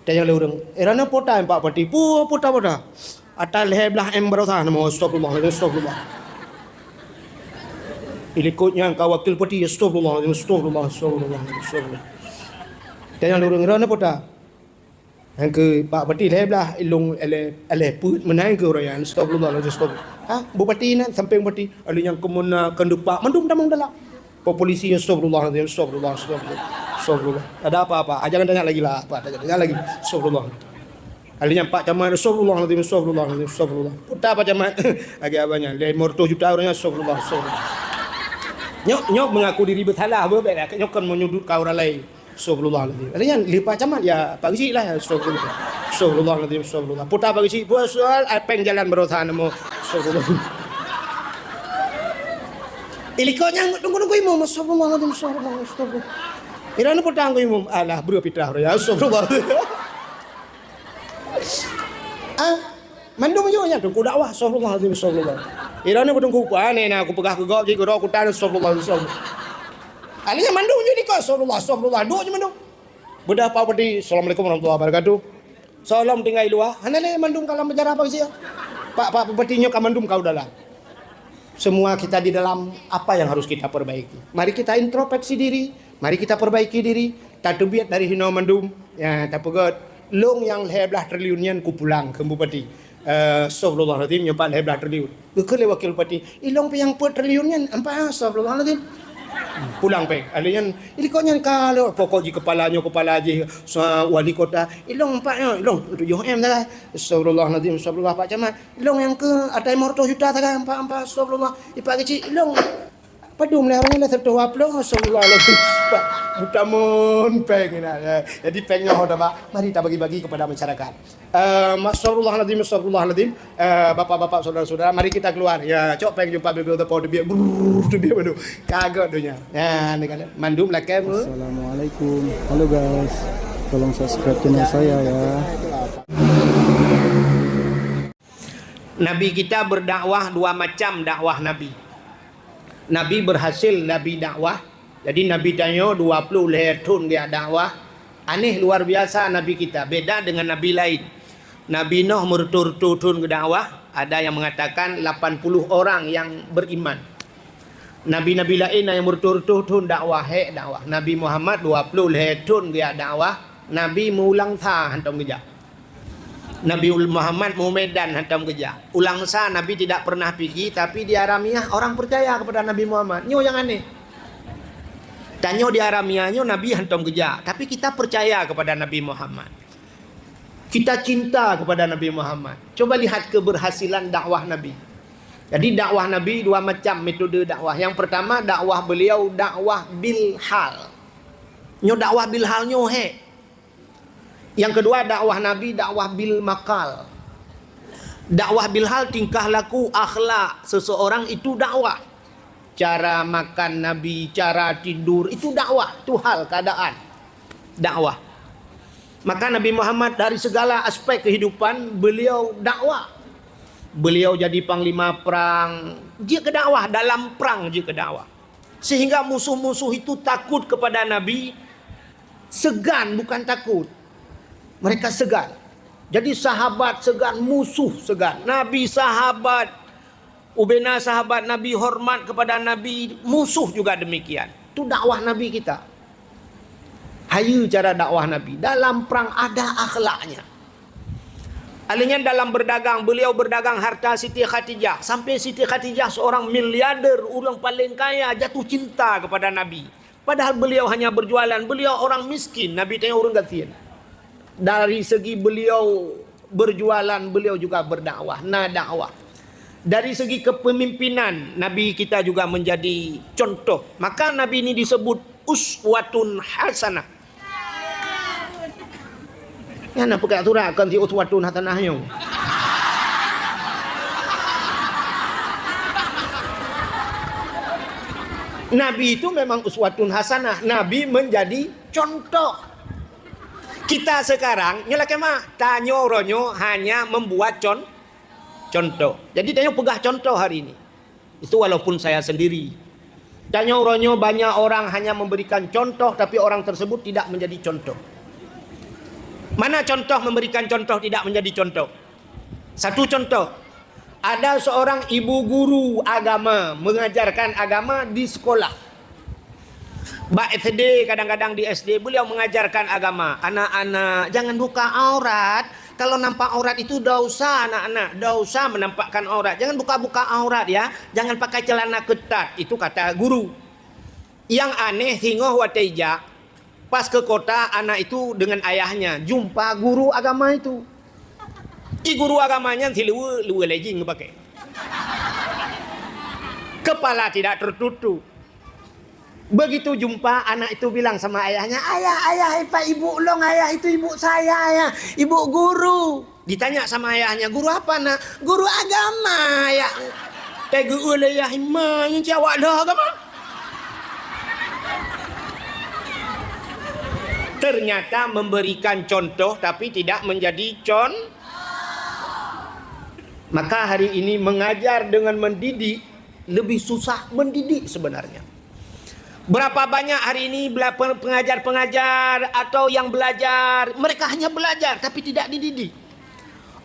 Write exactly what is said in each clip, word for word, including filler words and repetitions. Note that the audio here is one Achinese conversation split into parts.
Tanyong lé ureuëng, "Eh, droeneuh peue ta, Pak Bupati?" "Peue, peue ta, peue ta?" "Ata lhée blaih M baroesa." "Nama, astagfirullah, astagfirullah." "Ilikot nyan ka wakil bupati." "Astagfirullah, astagfirullah, astagfirullah, astagfirullah." Tanyong lé ureuëng, "Droeneuh peue ta?" "Nyang keu Pak Bupati lhée blaih, ilong lhée, lhée peuet meunan keu uroe nyan." "Astagfirullah, astagfirullah." "Ha, bupati nan, sampéng bupati." "Alheuh nyan keumeuna, keudupak, mandum tamong dalam." Polisi, "Astagfirullahaladzim, astagfirullah, astagfirullah, astagfirullah. Ada apa-apa? Ah, jangan tanya lagi lah, apa, tanya, tanya lagi. Astagfirullah." Ahlinya Pak Camat, "Astagfirullahaladzim, astagfirullahaladzim, astagfirullah." Peue ta Pak Camat? Lagi abahnya, "Lhée reutôh juta uroe nyan, astagfirullah, astagfirullah." Nyok, nyok mengaku diri bersalah, beuh, bèk lah. Nyok kan menyudutkan orang lain. "Astagfirullahaladzim." Ahlinya, "Lé Pak Camat, ya, Pak Geuchik lah, ya, astagfirullah. Astagfirullahaladzim, astagfirullah." Peue ta Pak Geuchik? "Peue soal, ai péng jalan baroesa namo." "Astagfirullah." Ilikot nyan tunggu-tunggu imum, "Astagfirullahaladzim, astagfirullah, astagfirullah." "Droeneuh peue ta, Teungku Imum?" "Alah, breueh pitrah raya, astagfirullah." Ah, mandum jih nyan, "Teungku dakwah, astagfirullahaladzim, astagfirullah." "Droeneuh peue, Teungku?" "Pane na kupeugah keu gob jih, keu droe kutan, astagfirullahaladzim, astagfirullah." Ahlinya mandum jih ilikot, "Astagfirullah, astagfirullah." Duek jih mandum. Beudah Pak Bupati, "Assalamualaikum warahmatullahi wabarakatuh." Soe lom tinggai luwa, hana lé mandum ka lam penjara Pak Geuchik. Pak, Pak Bupati nyoe ka mandum ka u dalam. Semua kita di dalam, apa yang harus kita perbaiki? Mari kita introspeksi diri, mari kita perbaiki diri, tateubiet dari hinoe mandum. Ya, tapeugét, "Lôn nyang lhée blaih triliun nyan kupulang," kheun bupati. "Eh, astagfirullahaladzim, nyoe pat lhée blaih triliun." Geukheun lé wakil bupati, "Ilong pih nyang peuet triliun nyan, ampat, astagfirullahaladzim." Pulang péng. Ahlinya, "Ilikot nyan ka lheueh, pokok jih kepala nyoe, kepala jih, sa-, wali kota. Ilong ampat nyoe, ilong tujoh M sagai. Astagfirullahaladzim, astagfirullah, Pak Camat. Ilong nyang keu ata limong reutôh juta sagai, ampat, ampat, astagfirullah. I Pak Geuchik, ilong padum lé, lé seratus dua puluh, astagfirullahaladzim." Pak, butamon péng ina, ya. Jadi péng nyoe dah, Pak. Mari kita bagi-bagi kepada masyarakat. Eh, astagfirullahaladzim, astagfirullahaladzim. Eh, bapak-bapak, saudara-saudara, mari kita keluar. Ya, cok péng jumpa bibir teupeu teubiet, brrr, teubiet baru. Kagok donya. Ya, ni kan. Mandum lakée mu. Assalamualaikum. Halo guys. Tolong subscribe channel saya ya. Nabi kita berdakwah dua macam dakwah Nabi. Nabi berhasil Nabi dakwah. Jadi Nabi tanyoe dua puluh lhée thon geujak dakwah. Aneh luar biasa Nabi kita, beda dengan nabi lain. Nabi Nuh meureutôh-reutôh thon geudakwah, ada yang mengatakan lapan puluh orang yang beriman. Nabi-nabi laén na nyang meureutôh-reutôh thon dakwah, hék dakwah. Nabi Muhammad dua puluh lhée thon geujak dakwah, Nabi meuulang sa hantom geujak. Nabi Muhammad meumedan hantom geujak. Ulang sa Nabi tidak pernah pigi, tapi di Aramia orang percaya kepada Nabi Muhammad. Nyoe nyang aneh. Tanyoe di Aramia nyoe Nabi hantom geujak, tapi kita percaya kepada Nabi Muhammad. Kita cinta kepada Nabi Muhammad. Coba lihat keberhasilan dakwah Nabi. Jadi dakwah Nabi dua macam metode dakwah. Yang pertama dakwah beliau dakwah bil hal. Nyoe dakwah bil hal nyoe hék. Yang kedua dakwah Nabi dakwah bil makal. Dakwah bil hal, tingkah laku, akhlak seseorang itu dakwah. Cara makan Nabi, cara tidur, itu dakwah, itu hal keadaan. Dakwah. Maka Nabi Muhammad dari segala aspek kehidupan beliau dakwah. Beliau jadi panglima perang, jeuet keu dakwah, dalam perang jeuet keu dakwah. Sehingga musuh-musuh itu takut kepada Nabi, segan bukan takut. Mereka segan. Jadi sahabat segan, musuh segan. Nabi sahabat, ubena sahabat Nabi hormat kepada Nabi, musuh juga demikian. Itu dakwah Nabi kita. Hayeue cara dakwah Nabi. Dalam perang ada akhlaknya. Alheuh nyan dalam berdagang, beliau berdagang harta Siti Khadijah. Sampai Siti Khadijah seorang miliarder, ureuëng paling kaya, jatuh cinta kepada Nabi. Padahal beliau hanya berjualan, beliau orang miskin, Nabi tanya ureuëng gasien. Dari segi beliau berjualan, beliau juga berdakwah, na dakwah. Dari segi kepemimpinan, Nabi kita juga menjadi contoh. Maka Nabi ini disebut uswatun hasanah. Nyan na peugah surat kon si uswatun hasanah nyoe. Nabi itu memang uswatun hasanah. Nabi menjadi contoh. Kita sekarang, nyoe lakée meuah, tanyoe uroe nyoe hanya membuat con-, contoh. Jadi tanyoe peugah contoh hari ini. Itu walaupun saya sendiri. Tanyoe uroe nyoe banyak orang hanya memberikan contoh, tapi orang tersebut tidak menjadi contoh. Mana contoh memberikan contoh tidak menjadi contoh? Satu contoh, ada seorang ibu guru agama mengajarkan agama di sekolah. Bak S D, kadang-kadang di S D, beliau mengajarkan agama. "Anak-anak, jangan buka aurat. Kalau nampak aurat itu dosa, anak-anak. Dosa menampakkan aurat. Jangan buka-buka aurat, ya. Jangan pakai celana ketat." Itu kata guru. Yang aneh, singoh watèe jak, pas ke kota, anak itu dengan ayahnya jumpa guru agama itu. I guru agama nyan siluweue, luweue legging geupakè. Kepala tidak tertutup. Begitu jumpa, anak itu bilang sama ayahnya, "Ayah, ayah, itu ibu lôn, ayah, itu ibu saya, ayah, ibu guru." Ditanya sama ayahnya, "Guru apa, Nak?" "Guru agama, ayah." Teugeue lé ayah, "Ima nyang cit awak lheueh agama." Ternyata memberikan contoh tapi tidak menjadi con-, maka hari ini mengajar dengan mendidik lebih susah mendidik sebenarnya. Berapa banyak hari ini bela-, pe-, pengajar-pengajar atau yang belajar, mereka hanya belajar tapi tidak dididik.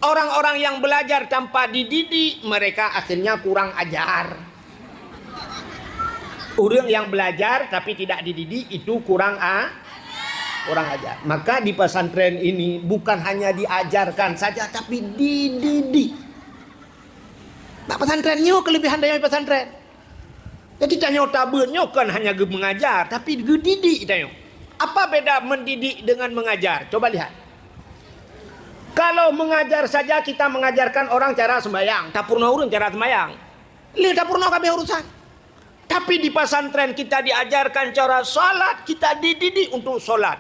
Orang-orang yang belajar tanpa dididik, mereka akhirnya kurang ajar. Ureuëng yang belajar tapi tidak dididik, itu kurang a-, kurang ajar. Maka di pesantren ini bukan hanya diajarkan saja, tapi dididik. Bak pesantren nyoe kelebihan dari pesantren. Jadi tanyoe tabeuet nyoe kon hanya geu-, mengajar, tapi geudidik tanyoe. Apa beda mendidik dengan mengajar? Coba lihat. Kalau mengajar saja kita mengajarkan orang cara sembahyang, tapeurunoe ureuëng cara sembahyang. Lé tapeurunoe ka abéh urusan. Tapi di pesantren kita diajarkan cara salat, kita dididik untuk salat.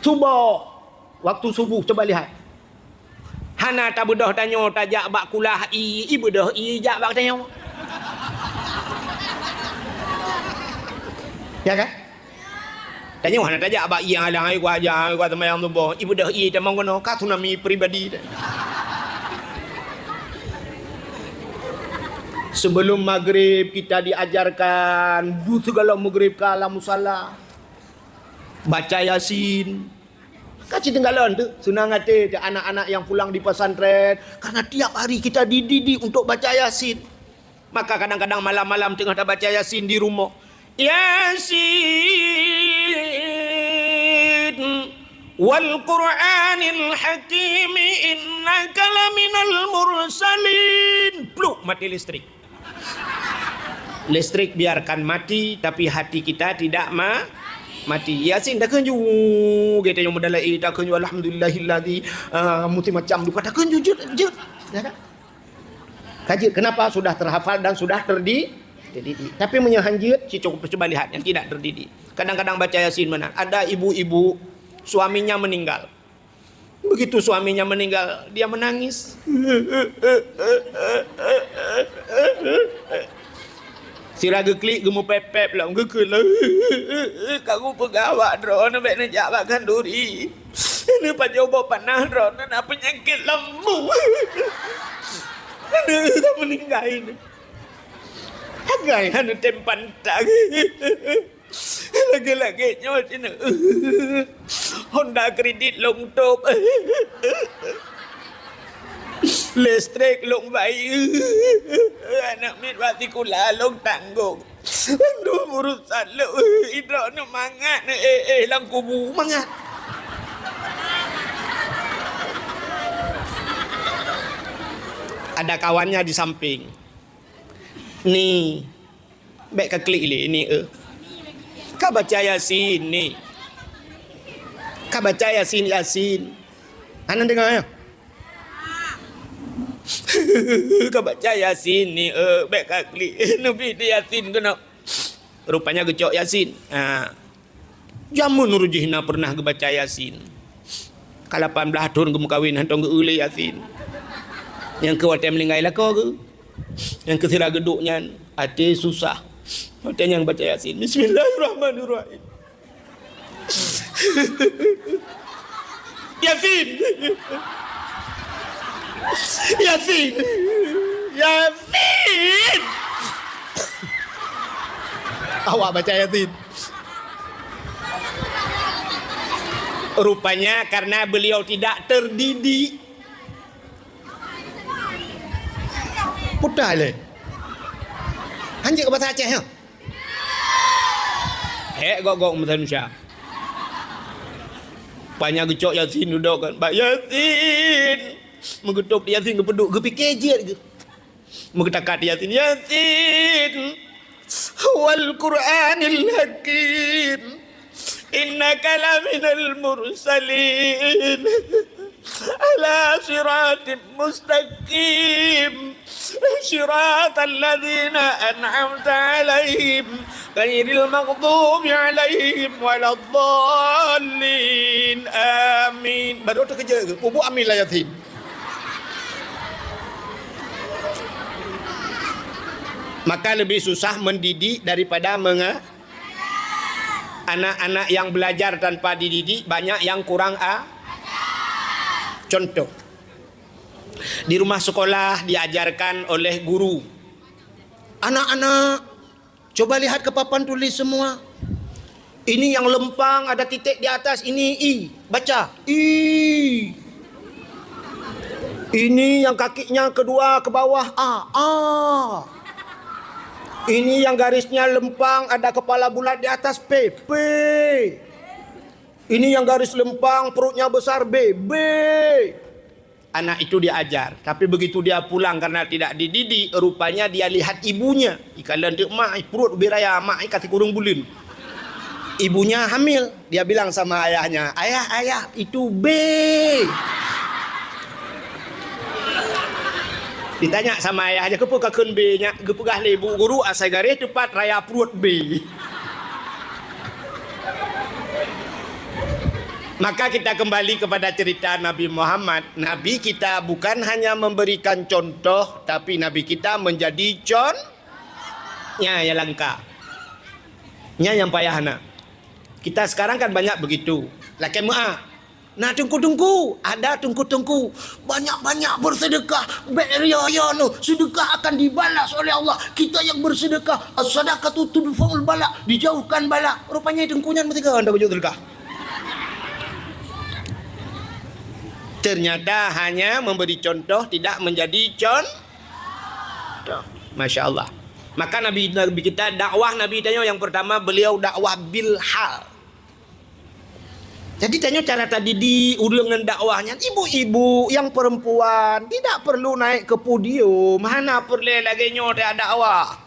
Suboh, waktu subuh, coba lihat. Hana tabeudôh tanyoe tajak bak kulah ie, ie beudôh ie jak bak tanyoe. Ya kan? Tanyoe hana tajak bak ie alang, "Hai, ku aja, hai, ku seumayang suboh." Ie beudôh ie tamong keunoe, ka tsunami pribadi. Sebelum maghrib kita diajarkan, du segala maghrib ka lam musala. Baca Yasin. Ka cit teunggalon tu, seunang até teuh anak-anak yang pulang di pesantren, karena tiap hari kita dididik untuk baca Yasin. Maka kadang-kadang malam-malam teungoh tabaca Yasin di rumoh. "Yasin wal Qur'anil Hakim, innaka laminal mursalin." Pluk, mati listrik. Listrik biarkan mati, tapi hati kita tidak ma-, mati. Yasin takheun ju, geutanyoe meudalai, takheun ju, "Alhamdulillahilladzi, ah, musim macam duka," takheun ju, jeuet, jeuet. Ya kan? Ka jeuet, kenapa? Sudah terhafal dan sudah terdi-, terdidik. Tapi meunyoe han jeuet, ci-, cuba lihat yang tidak terdidik. Kadang-kadang baca Yasin meunan. Ada ibu-ibu, suaminya meninggal. Begitu suaminya meninggal, dia menangis. Sira geuklik, geumeupép-pép lom, geukheun lom. "Ka kupeugah bak droeneuh bèk neujak bak khanduri. Neupajoh boh panah droeneuh na peunyakét lambung." Aneuk ka meuninggai. Agai aneuk tem pantang. Lagèe-lagèe nyoe cit, Honda kredit lôn tôp. Listrik lôn bai. Aneuk miet bak sikula lôn tanggong. Aduh, urusan lôn. Idroeneuh mangat, eh, eh, lam kubu mangat. Ada kawannya di samping. Ni, bèk ka klik lé ni, eh. Ka baca Yasin ni. Ka baca Yasin, Yasin. Hana deungö, ya? Ka baca Yasin ni, eh, bèk ka klik. Neubi di Yasin keunoe. Rupanya geucok Yasin. Ha. Jameun uroe jih na pernah geubaca Yasin. Ka lapan blaih thon geumeukawen hantom geu-eu lé Yasin. Nyang keu watèe meuninggai lakoe geu. Nyang keu sira geuduek nyan até susah. Watèe nyan baca Yasin, "Bismillahirrahmanirrahim." Yasin. Yasin. Yasin. Awak baca Yasin. Rupanya karena beliau tidak terdidik. Putai lé. Hanjeuet keu bahasa Aceh, ha? Hek gok-gok meusanusia. Panya geucok Yasin dudoe kan. Bak Yasin. Meugeutôb Yasin geupeuduek, geupike jeuet geuh. Meugeutakat Yasin, Yasin, wal Qur'anil Hakim, innaka laminal mursalin, ala siratim mustaqim, siratal ladzina an'amta alaihim, ghairil maghdubi alaihim waladdallin. Amin. Baru teukeujot, pubuet amin lah Yasin. Maka lebih susah mendidik daripada menga-, anak-anak yang belajar tanpa dididik banyak yang kurang a-, contoh. Di rumah sekolah diajarkan oleh guru. Anak-anak, coba lihat ke papan tulis semua. Ini yang lempang ada titik di atas, ini I. Baca, I. Ini yang kakinya kedua ke bawah, A. A. Ini yang garisnya lempang ada kepala bulat di atas, P. P. Ini yang garis lempang perutnya besar, B. B. Anak itu diajar, tapi begitu dia pulang karena tidak dididik, rupanya dia lihat ibunya. Ikalon teuk mak, pruet ubé raya, mak, kasih kurung buleuen. Ibunya hamil, dia bilang sama ayahnya, "Ayah, ayah, itu B." Ditanya sama ayahnya, "Keupeue kakheun B nyak?" Geupeugah lé ibu guru, asai garéh teupat raya pruet B. Maka kita kembali kepada cerita Nabi Muhammad. Nabi kita bukan hanya memberikan contoh, tapi Nabi kita menjadi con-, nya, ya langka. Nya yang payah na. Kita sekarang kan banyak begitu. Lakée meu'ah. Nah, teungku-teungku, ada teungku-teungku banyak-banyak bersedekah, bék ria-ria noh, sedekah akan dibalas oleh Allah. Kita yang bersedekah, as-sadaqatu tudfa'ul bala, dijauhkan bala. Rupanya teungku nyan meusigoe anda kujok sedekah. Ternyata hanya memberi contoh tidak menjadi contoh. Masya Allah. Maka Nabi, Nabi kita, dakwah Nabi tanyoe yang pertama, beliau dakwah bil hal. Jadi tanyoe cara tadidik ureuëng ngon dakwah nyan, ibu-ibu yang perempuan tidak perlu naik ke podium, hana peureulée lagée nyoe teuka dakwah.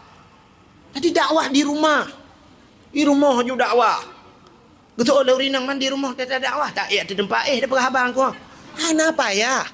Jadi dakwah di rumah. Di rumoh ju dakwah. Geutôk lé ureuëng inong man di rumoh teuka dakwah, tak ék teuteumpat éh, dak peugah haba ngon ku. Hana payah.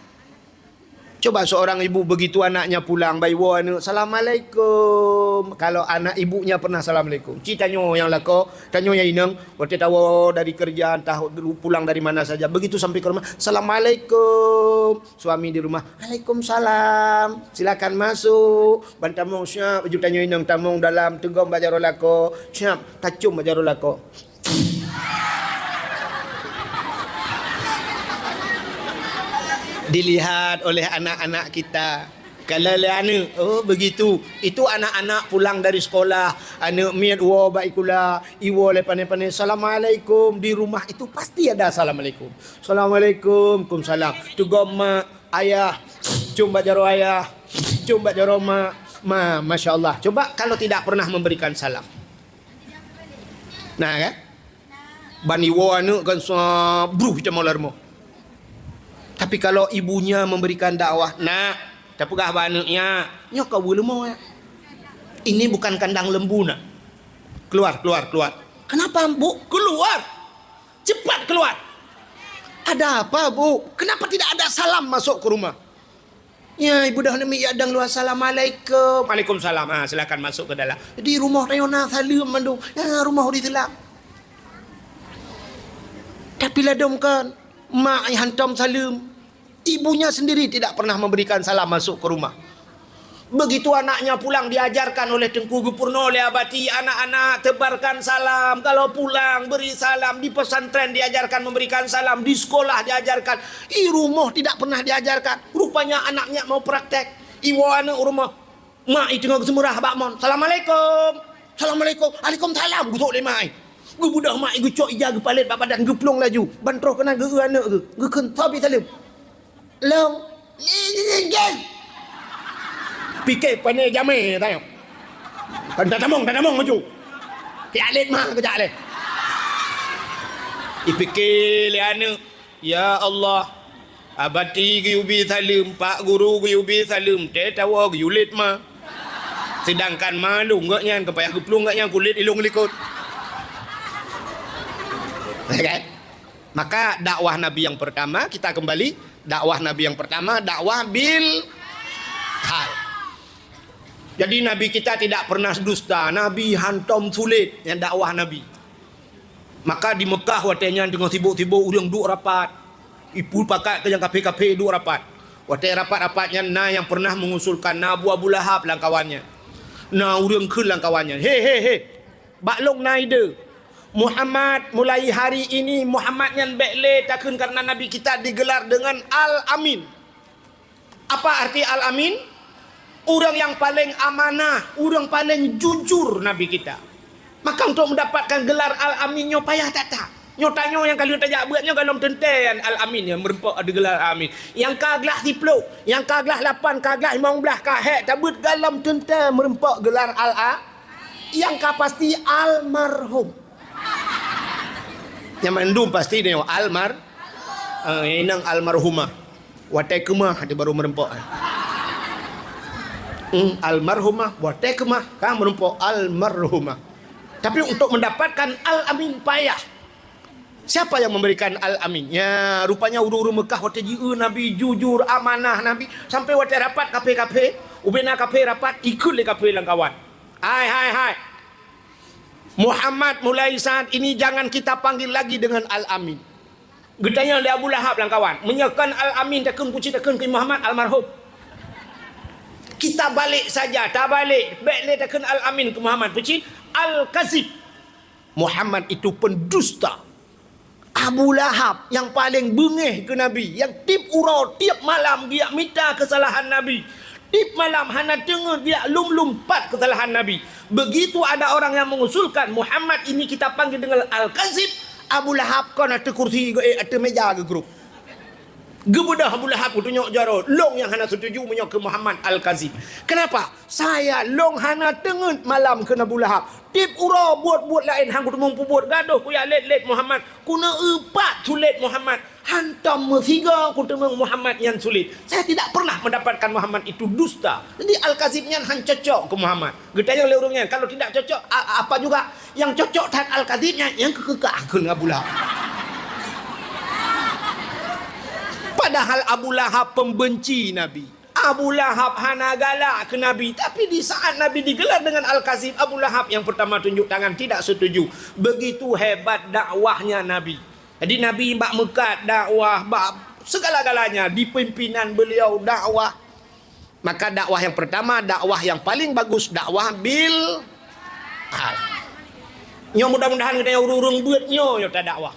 Coba seorang ibu begitu anaknya pulang, bak iwoe aneuëk, "Assalamualaikum." Kalau anak ibunya pernah assalamualaikum. Ci tanyoe nyang lakoe, tanyoe nyang inong, watée tawoe dari kerja, entah pulang dari mana saja. Begitu sampai ke rumah, "Assalamualaikum." Suami di rumah, "Waalaikumsalam. Silakan masuk." Ban tamong siap, baju tanyoe inong tamong dalam, teugom bak jaroe lakoe, siap, tacom bak jaroe lakoe. Dilihat oleh anak-anak kita. Kalau lé aneuëk, oh begitu. Itu anak-anak pulang dari sekolah, aneuëk miet woe bak sikula, iwoe lé pané-pané, "Assalamualaikum." Di rumah itu pasti ada assalamualaikum. "Assalamualaikum." "Kumsalam." Teugom mak, ayah, com bak jaroe ayah, com bak jaroe mak. Ma, masya Allah. Coba kalau tidak pernah memberikan salam. Nah kan? Ban iwoe aneuëk kan sabruh teuma lam rumoh. Tapi kalau ibunya memberikan dakwah, "Nak, tapeugah bak aneuëk nyak, nyoe ka ueh leumo ya. Ini bukan kandang lembu nak. Keluar, keluar, keluar." "Kenapa, Bu?" "Keluar! Cepat keluar!" "Ada apa, Bu? Kenapa tidak ada salam masuk ke rumah?" "Ya, ibu dah nemi ya dang luar, assalamualaikum." "Waalaikumsalam. Ah, silakan masuk ke dalam." Di rumoh tanyoe na saleuem mandum. Ya, rumoh di seulab. Tapi ladom kan, mak ai hantom saleuem. Ibunya sendiri tidak pernah memberikan salam masuk ke rumah. Begitu anaknya pulang diajarkan oleh Teungku Gubernur lé Abati, anak-anak tebarkan salam, kalau pulang beri salam, di pesantren diajarkan memberikan salam, di sekolah diajarkan, di rumah tidak pernah diajarkan. Rupanya anaknya mau praktek. Iwoe aneuëk u rumoh, mak i teungoh geuseumurah bak mon. "Assalamualaikum." "Assalamualaikum." "Waalaikumsalam," geusok lé mak i. Geubeudôh mak, geucok ija, geupalét bak badan, geuplueng laju. Ban troh keunan geu-eu aneuk geuh, geukheun, "Soe pih saleuem?" "Lôn." Pike pane jamé tanyoe. Kan tatamong, tatamong maju. Tiak lét ma geujak lé. Ipike lé aneuk, "Ya Allah, abati geuyue bi saleuem, pak guru geuyue bi saleuem, teuh tawoe geuyue lét ma. Seudangkan ma lôn gobnyan, ka payah geuplueng gobnyan kulét ilong likot." Ya kan? Maka dakwah Nabi yang pertama, kita kembali, dakwah Nabi yang pertama, dakwah bil hal. Jadi Nabi kita tidak pernah dusta, Nabi hantom sulet nyang dakwah Nabi. Maka di Mekah watée nyan teungoh sibok-sibok ureuëng duek rapat. Ipupakat keu nyang kaphé-kaphé duek rapat. Watée rapat-rapat nyan na nyang pernah mengusulkan, na Abu, Abu Lahab lam kawan nyan. Na ureuëng kheun lam kawan nyan, "He, he, he! Bak lôn na ide. Muhammad, mulai hari ini Muhammad nyan bék lé takheun, karena Nabi kita digelar dengan Al-Amin." Apa arti Al-Amin? Ureuëng nyang paleng amanah, ureuëng paleng jujur Nabi kita. Maka untuk mendapatkan gelar Al-Amin nyoe payah that-that. Nyoe tanyoe nyang ka lheueh tajak beuet nyoe golom teuntée nyan Al-Amin nyang meureumpok digelar Al-Amin. Nyang ka glah siplôh, nyang ka glah lapan, ka glah limong blaih, ka hék tabeuet golom teuntée meureumpok gelar Al-A-, nyang ka pasti almarhum. Nyang mandum pasti nyoe almar-, eh, inong almarhumah. Watée keumah di baru meureumpok. Hmm, almarhumah, watée keumah ka meureumpok almarhumah. Tapi untuk mendapatkan Al-Amin payah. Siapa yang memberikan Al-Amin? Ya, rupanya ureuëng-ureuëng Mekah watée jieu Nabi jujur, amanah Nabi, sampai watée rapat kaphé-kaphé, ubena kaphé rapat, ikheun lé kaphé lam kawan. "Hai, hai, hai! Muhammad, mulai saat ini jangan kita panggil lagi dengan Al-Amin." Geutanyong lé Abu Lahab lam kawan, "Meunyoe kon Al-Amin takheun, peue cit takheun keu Muhammad almarhum?" "Kita balik saja, tabalek, bék lé takheun Al-Amin keu Muhammad, peue cit Al-Kazib." Muhammad itu pendusta. Abu Lahab nyang paleng beungéh keu Nabi, nyang tieb uroe, tieb malam geujak mita keusalahan Nabi. Tieb malam hana teungeut geujak lom-lom pat keusalahan Nabi. Begitu ada orang yang mengusulkan, "Muhammad ini kita panggil dengan Al-Kazib," Abu Lahab kon ateueh kursi geuék, ateueh méja geugrob. Geubeudôh Abu Lahab geutunyok jaroe, "Lôn nyang hana setuju meunyoe keu Muhammad Al-Kazib. Kenapa? Saya lôn hana teungeut malam," kheun Abu Lahab. "Tieb uroe buet-buet laén han kuteumeung peubuet, gadôh kujak lét-lét Muhammad. Kuneu-eu pat sulet Muhammad. Hantom meusigoe kuteumeung Muhammad nyan sulet. Saya tidak pernah mendapatkan Muhammad itu dusta. Jadi Al-Kazib nyan han cocok keu Muhammad." Geutanyong lé ureuëng nyan, "Kalau tidak cocok, a-, apa juga? Nyang cocok that Al-Kazib nyan, nyang keu keukah," kheun Abu Lahab. Padahal Abu Lahab pembenci Nabi. Abu Lahab hana galak keu Nabi, tapi di saat Nabi digelar dengan Al-Kazib, Abu Lahab yang pertama tunjuk tangan tidak setuju. Begitu hebat dakwahnya Nabi. Jadi Nabi bak meukat dakwah, bak segala-galanya di pimpinan beliau dakwah. Maka dakwah yang pertama, dakwah yang paling bagus, dakwah bil hal. Nyoe mudah-mudahan geutanyoe ureuëng-ureuëng beuet nyoe, nyoe tadakwah.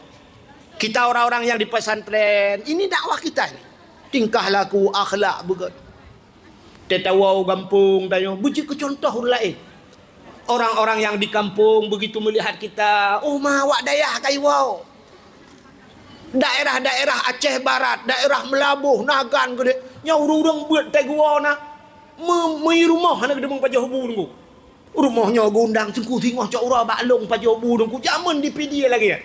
Kita orang-orang yang di pesantren, ini dakwah kita ini. Tingkah laku, akhlak beugét. Teuh tawoe u gampông tanyoe, beujeuet keu cuntoh ureuëng laén. Orang-orang yang di kampung begitu melihat kita, "Oh ma, awak dayah ka iwoe." Daerah-daerah Aceh Barat, daerah Meulaboh, Nagan keudéh, nyoe ureuëng-ureuëng beuet teuh geuwoe na, meu-, meu rumoh hana geuteumeung pajoh bu Teungku. Rumoh nyoe geundang Teungku singoh cok uroe bak lôn pajoh bu Teungku. Jameun di Pidie lagée nyan.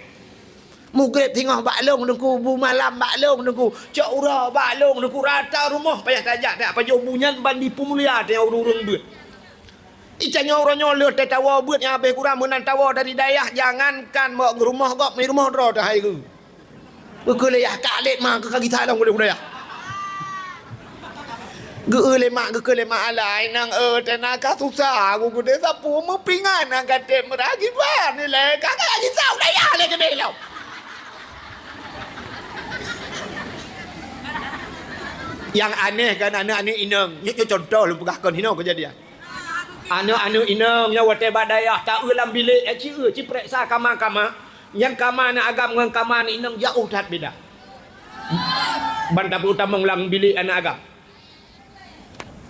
Mugreb singoh bak lôn Teungku, bu malam bak lôn Teungku, cok uroe bak lôn Teungku, rata rumoh payah tajak, tajak pajoh bu nyan ban dipeumulia teuh ureuëng-ureuëng beuet. Ica nyoe uroe nyoe lheueh teuh tawoe beuet nyang habéh kurang meunan tawoe dari dayah, jangankan mok rumoh gob, mi rumoh droe teuh hai geu. Geukheun lé yah, "Ka lét ma, keu ka gisa lom ulée budaya." Geu-eu lé mak, geukheun lé mak, "Alah inong eu, teuh na ka susah, geu-, geudeh sapeue meupingan nyang ka tém meurah kiban ilée, ka ka gisa budaya lé keudeh lom." Nyang aneh kan aneuk-aneuk inong, nyoe, nyoe contoh lôn peugah kon hinoe keujadian. Aneuk-aneuk inong nyang watée bak dayah ta-eu lam bilék, eh, ci-, eh, ciprek sa kama-kama, nyan kama aneuk agam ngon kama aneuk inong jaoh that beda. Ban tapeutamong lam bilék aneuk agam.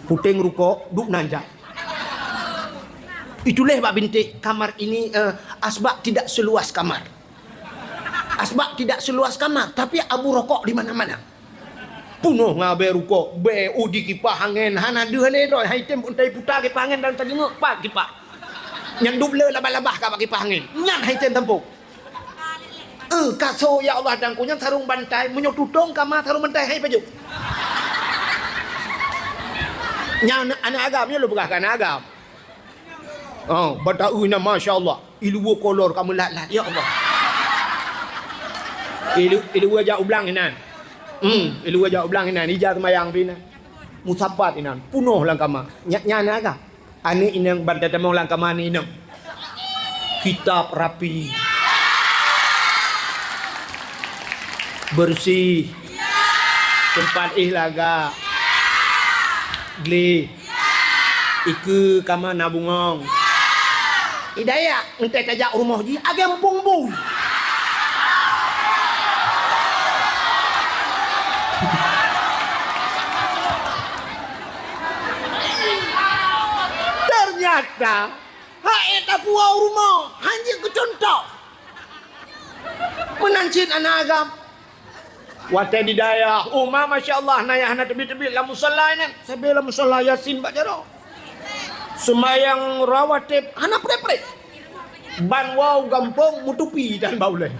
Puténg rukok, duek nan jak. Itulah bak bintik kamar ini, eh, asbak tidak seluas kamar. Asbak tidak seluas kamar, tapi abu rokok di mana-mana. Punoh ngabée rukok, bée udi kipah angén, hana deuh lé droe, hai tem pun tai puta kipah angén dan tajeungok pat kipah. Nyang dub le labah-labah ka bak kipah angén. Nyan hai tem tampok. Eh, kaso ya Allah tangku nyan sarong bantai, meunyoe tutong kama sarong bantai hai pajoh. Nyan aneuk agam nyoe lôn peugah keu aneuk agam. Oh, bata u inan masya Allah. Iluwa kolor ka meulat-lat ya Allah. Ilu iluwa jak ublang inan. Hmm, iluwa jak ublang inan. Ija seumayang pi inan. Musapat inan. Punoh lam kama. Nyak nyan aga. Aneuk inong ban tatamong lam kama aneuk inong. Kitab rapi. Bersih. Tempat ih laga. Gleh. Ikeue kama na bungong. Hidayah, entah tajak rumoh jih, agam bung-bung. Ternyata, hai tapuwoe rumoh, hanya keucuntoh. Meunan cit aneuk agam. Watée di dayah, uma masya Allah, na nyang hana teubiet-teubiet lam musalla nyan. Sabe lam musalla Yasin bak jaroe. Seumayang rawatib hana preh-preh. Ban woe gampông meutupi dan bak ulée.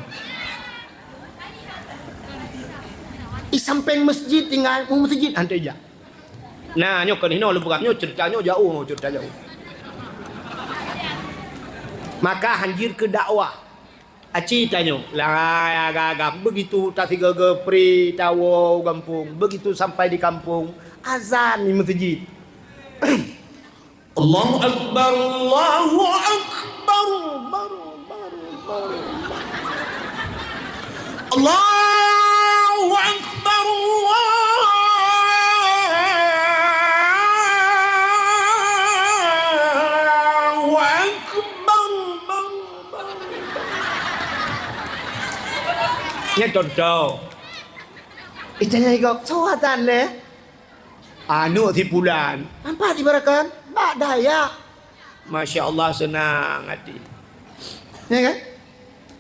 Di sampéng masjid tinggai, mu masjid hana jak. Nah, nyoe kon hinoe lôn peugah nyoe ceurita nyoe jauh, ceurita jauh. Maka hanjeuet keu dakwah. Aci tanyoe, lai agam-agam, begitu tasigoe-goe pri tawoe u gampông, begitu sampai di kampung, azan di meuseujid. Allahu Akbar, Allahu Akbar, baru, baru, baru. Allahu Akbar, Allahu Akbar, baru. Nyan contoh. Itanya igok, "Soe azan lé?" "Aneuk si pulan." "Nampak dibarakan?" "Bak dayah." Masya Allah, seunang hati. Ya kan?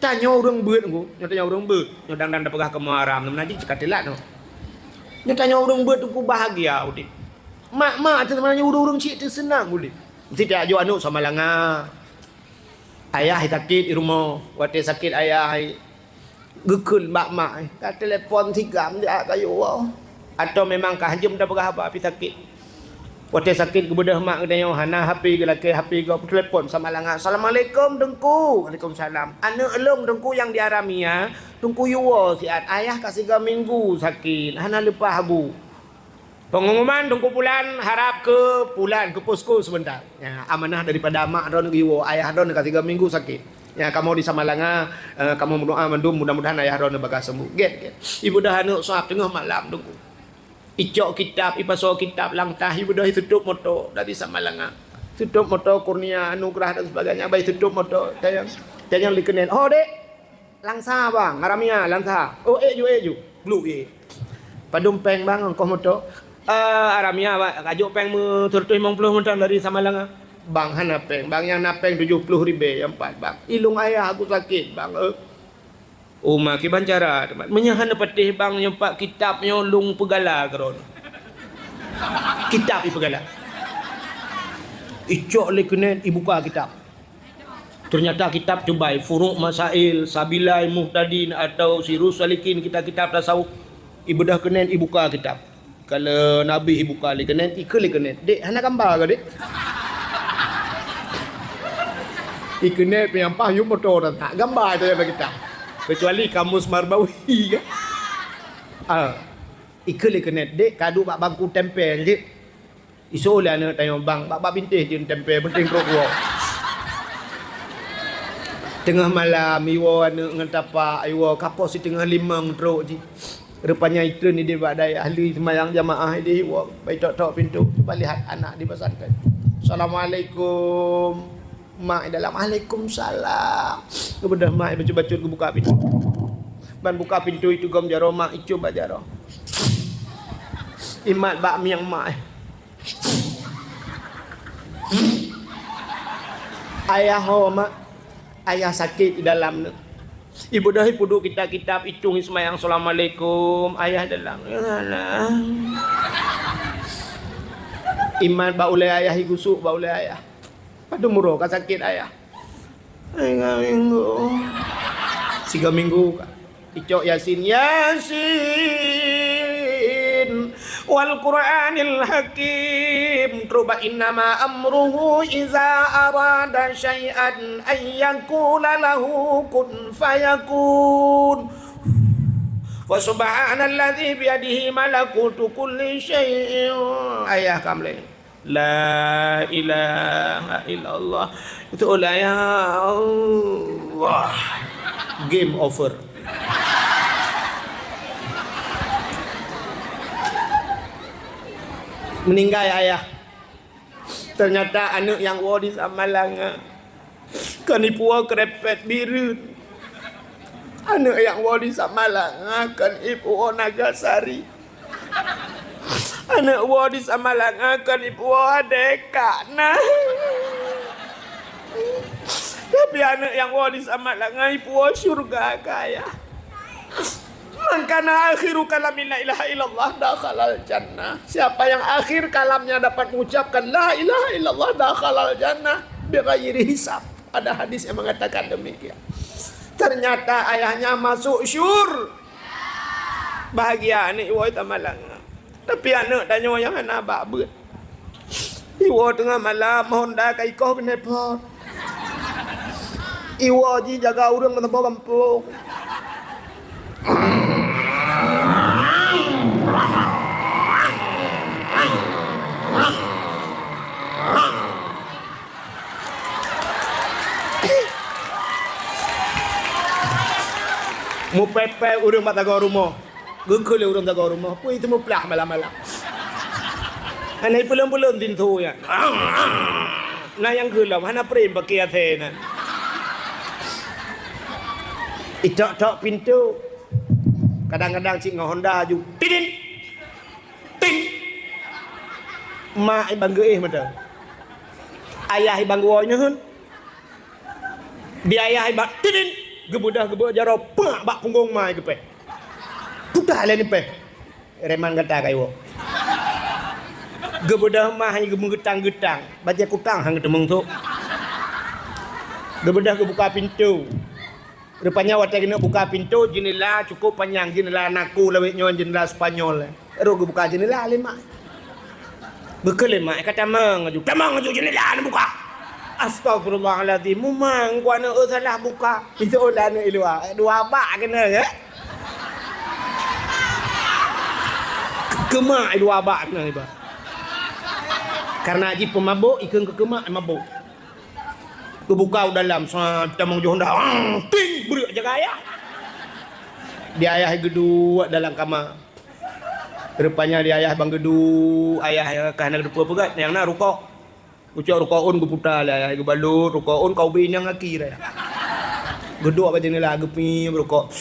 Tanyoe ureuëng beuet ngku, nyoe tanyoe ureuëng beuet. Nyoe dang-dang tapeugah kamoe haram, meunan jih cit ka teulat nyoe. Nyoe tanyoe ureuëng beuet teungku bahagia udeb. Mak-mak teuh meunan nyoe ureuëng-ureuëng cit teuh seunang udeb. Meusti tajak jok aneuk Samalanga. Ayah sakét di rumoh, watée sakét ayah, geukheun bak mak, ka telepon sigam jak kayue woe. Atawa memang ka hanjeuet tapeugah haba pih sakét. Watée sakét geubeudôh mak geutanyoe hana H P, geulakée H P gob, telepon Samalanga, "Assalamualaikum Teungku." "Waalaikumsalam." "Aneuk lôn Teungku nyang di Haramia, Teungku yue woe siat, ayah ka sigoe minggu sakét, hana leupah bu." Pengumuman Teungku Pulan harab keu Pulan keu posko sebentar. Ya, amanah daripada mak droeneuh geuwoe, ayah droeneuh ka tiga minggu sakét. Ya, kamoe di Samalanga, eh, kamoe meudoa mandum mudah-mudahan ayah droeneuh bagah sembuh. Gét, gét. Ibeudôh aneuk sab teungoh malam Teungku. Icok kitab, ipasoe kitab langkah, ibeudôh itutup moto dari Samalanga. Tutup moto kurnia anugerah dan sebagainya, bai tutup moto. Tanyong, tanyong likeunen. "Oh, dek, Langsa bang, Haramia, Langsa." "Oh, ék ju, ék ju." Bluk jih. "Padum péng bang, ongkoh moto?" "Eh, Haramia bang, kajok péng meu seratus limong puluh mantong dari Samalanga." "Bang, hana péng bang, nyang na péng tujoh puluh ribée nyang pat bang. Ilong ayah aku sakét bang, eh." "Uma kiban cara, meunyoe hana patéh bang, nyoe pat kitab nyoe lôn peugala keudroe." Kitab ipeugala. Icok likeunen ibuka kitab. Ternyata kitab teubai, Furuq Masail, Sabilai Muhtadin atau Sirus Salikin, kitab-kitab tasawuf. Ibeudôh keunen ibuka kitab. Kalau Nabi ibuka likeunen, ikeu likeunen. "Dek, hana gamba ke, Dek?" Ikeunen penyampah yum moto dan tak gamba itu yang kita. Kecuali kamus Marbawi kan. Ah. Ikeu likeunen, "Dek, kadu bak bangku tempel, Dek." Iso lé aneuk tanyong bang, bak, bak bintéh jeuet tempé, penting trok woe. Teungoh malam, iwoe aneuk ngon tapak, iwoe kapok siteungoh limong trok jih. Rupanya itreun idéh bak dayah, ahli seumayang jamaah idéh iwoe, bai tok-tok pintoe, cuba lihat anak di pesantren. "Assalamualaikum." Mak di dalam, "Waalaikumsalam." Geubeudôh mak bacut-bacut geubuka pintoe. Ban buka pintoe itu gom jaroe mak, icum bak jaroe. Imat bak mieng mak. Ayah ho, mak. Ayah sakét di dalam nyoe. Ibeudôh ipeuduek kitab-kitab, itong, iseumayang, assalamualaikum. Ayah dalam. Alah. Imat bak ulèe ayah, igusuk bak ulèe ayah. Padum uroe ka sakét ayah. Tiga minggu. Tiga minggu ka. Icok Yasin, Yasin, wal Qur'anil Hakim. Trok bak innama amruhu iza arada syai'an an yaqula lahu kun fayakun. Fa subhanalladzi biyadihi malakutu kulli syai'in. Ayah kamleng. La ilaha illallah. Itu lah, ya Allah. Game over. Meninggai ayah. Ternyata aneuk nyang woe di Samalanga. Kon ipuwoe Krepet Bireuen. Aneuk nyang woe di Samalanga kon ipuwoe Nagasari. Aneuk woe di Samalanga kon ipuwoe Adeka na. Tapi aneuk nyang woe di Samalanga ipuwoe syurga kaya. Man kana akhiru kalami la ilaha illallah dakhalal jannah. Siapa yang akhir kalamnya dapat mengucapkan la ilaha illallah dakhalal jannah bighairi hisab. Ada hadis yang mengatakan demikian. Ternyata ayahnya masuk syur. Bahagia aneuk iwoe Samalanga. Tapi aneuk tanyoe nyang hana bak beuet. Iwoe teungoh malam, Honda ka ikoh keuneupot. Iwoe jijaga ureueng meusaboh gampông. Meupèe-pèe ureueng bak sagoe rumoh. Geukheun lé ureueng sagoe rumoh, peue teumuplah malam-malam. Hana ipeulon-peulon pintoe nyan. Na nyang geulom, hana prem paké asèe nyan. Itok-tok pintoe. Kadang-kadang cit ngon Honda aju. Tidin! Tin! Mak ibang geuéh mata. Ayah ibang geuwoe neuheun. Di ayah ibak tidin, geubeudôh geubeudôh jaroe, peuk bak punggong ma geupèe. Puta lé nipèe. Reman gata ka iwoe. Geubeudôh ma geumeugeutang-geutang, bajèe kutang han geuteumeung sôk. Geubeudôh geubuka pintoe. Rupanya watèe keuneuk buka pintoe, jeundela cukup panyang, jeundela naku lawét nyoe, jeundela Spanyol. Rhot geubuka jeundela lé mak. Geukheun lé mak, ka tamong aju. Tamong aju jeundela neubuka. Astaghfirullahalazim, mumang ku aneuk, eu, salah buka. Pintoe lé aneuk i luwa. Dua bak keuneuk, eh? Keu mak dua bak keuneuk iba. Karena jih peumabôk, ikheun keu mak mabôk. Geubuka u dalam, sa tamong joh dah. Ang, ting, breuek jaga ayah. Di ayah geuduek dalam kama. Rupanya di ayah bang geuduek, ayah ka hana geuteupeue peugah, nyang na rukok. Geucok rukok ôn geuputa lé ayah, geubalot rukok ôn ka ubé nyang aki raya. Geuduek bak jeundela geupi rukok.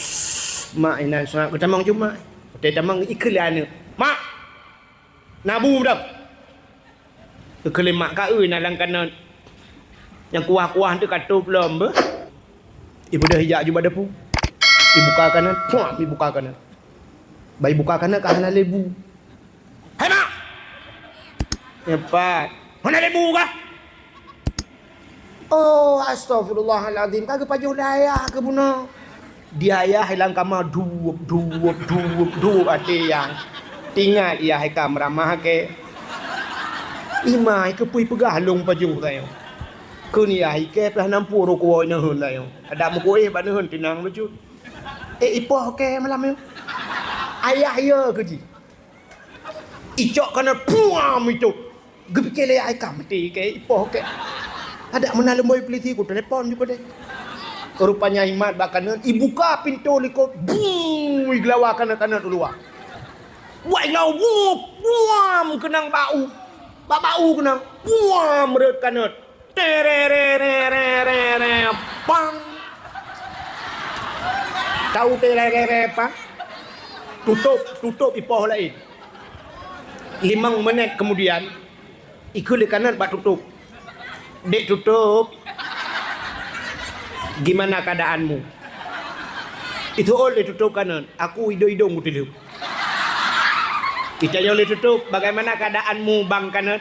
Mak inan seungab geutamong cuma. Watèe tamong ikheun lé aneuk. Mak! Na bu dam. Geukheun lé mak ka eu na lam kanot. Nyang kuah-kuah teuh ka tôb lom beuh. Ibeudôh ijak aju bak dapu. Ibuka kanot, puah, ibuka kanot. Bah ibuka kanot ka hana lé bu. Hai mak! Nyoe pat. Hana lé bu kah? Oh, astaghfirullahalazim. Ka geupajoh lé ayah keu bunoe. Di ayah lam kama duep, duep, duep, duep até ayah. Tingat ayah ka meuramah kèe. Imai keupeue peugah lôn pajoh tanyoe. Kheun ayah kèe pih nampu rukok neuheun tanyoe. Adak meukuéh bak neuheun tinang lucu. Eh, ipoh kèe malam nyoe. Ayah yo keu jih. Icok kanot puam itu. Geupike lé ayah ka meuti kèe ipoh kèe. Adak meunan leumboi peulisi ku telepon ju keudeh. Rupanya imat bak kanot, ibuka pintoe likot, buu, igelawa kanot-kanot u luwa. Wah, igelawa, wup, puam keunong bak u. Bak, bak u keunong, puam rhot kanot. Terererererere, pang. Tahu tererere pang? Tutup, tutup ipoh laén. Limong menit kemudian, ikheun lé kanot bak tutup. Dek tutup. "Gimana keadaanmu?" Itu ol lé tutup kanan, aku idong-idong kutileup. Itanyong lé tutup, "Bagaimana keadaanmu, Bang Kanan?"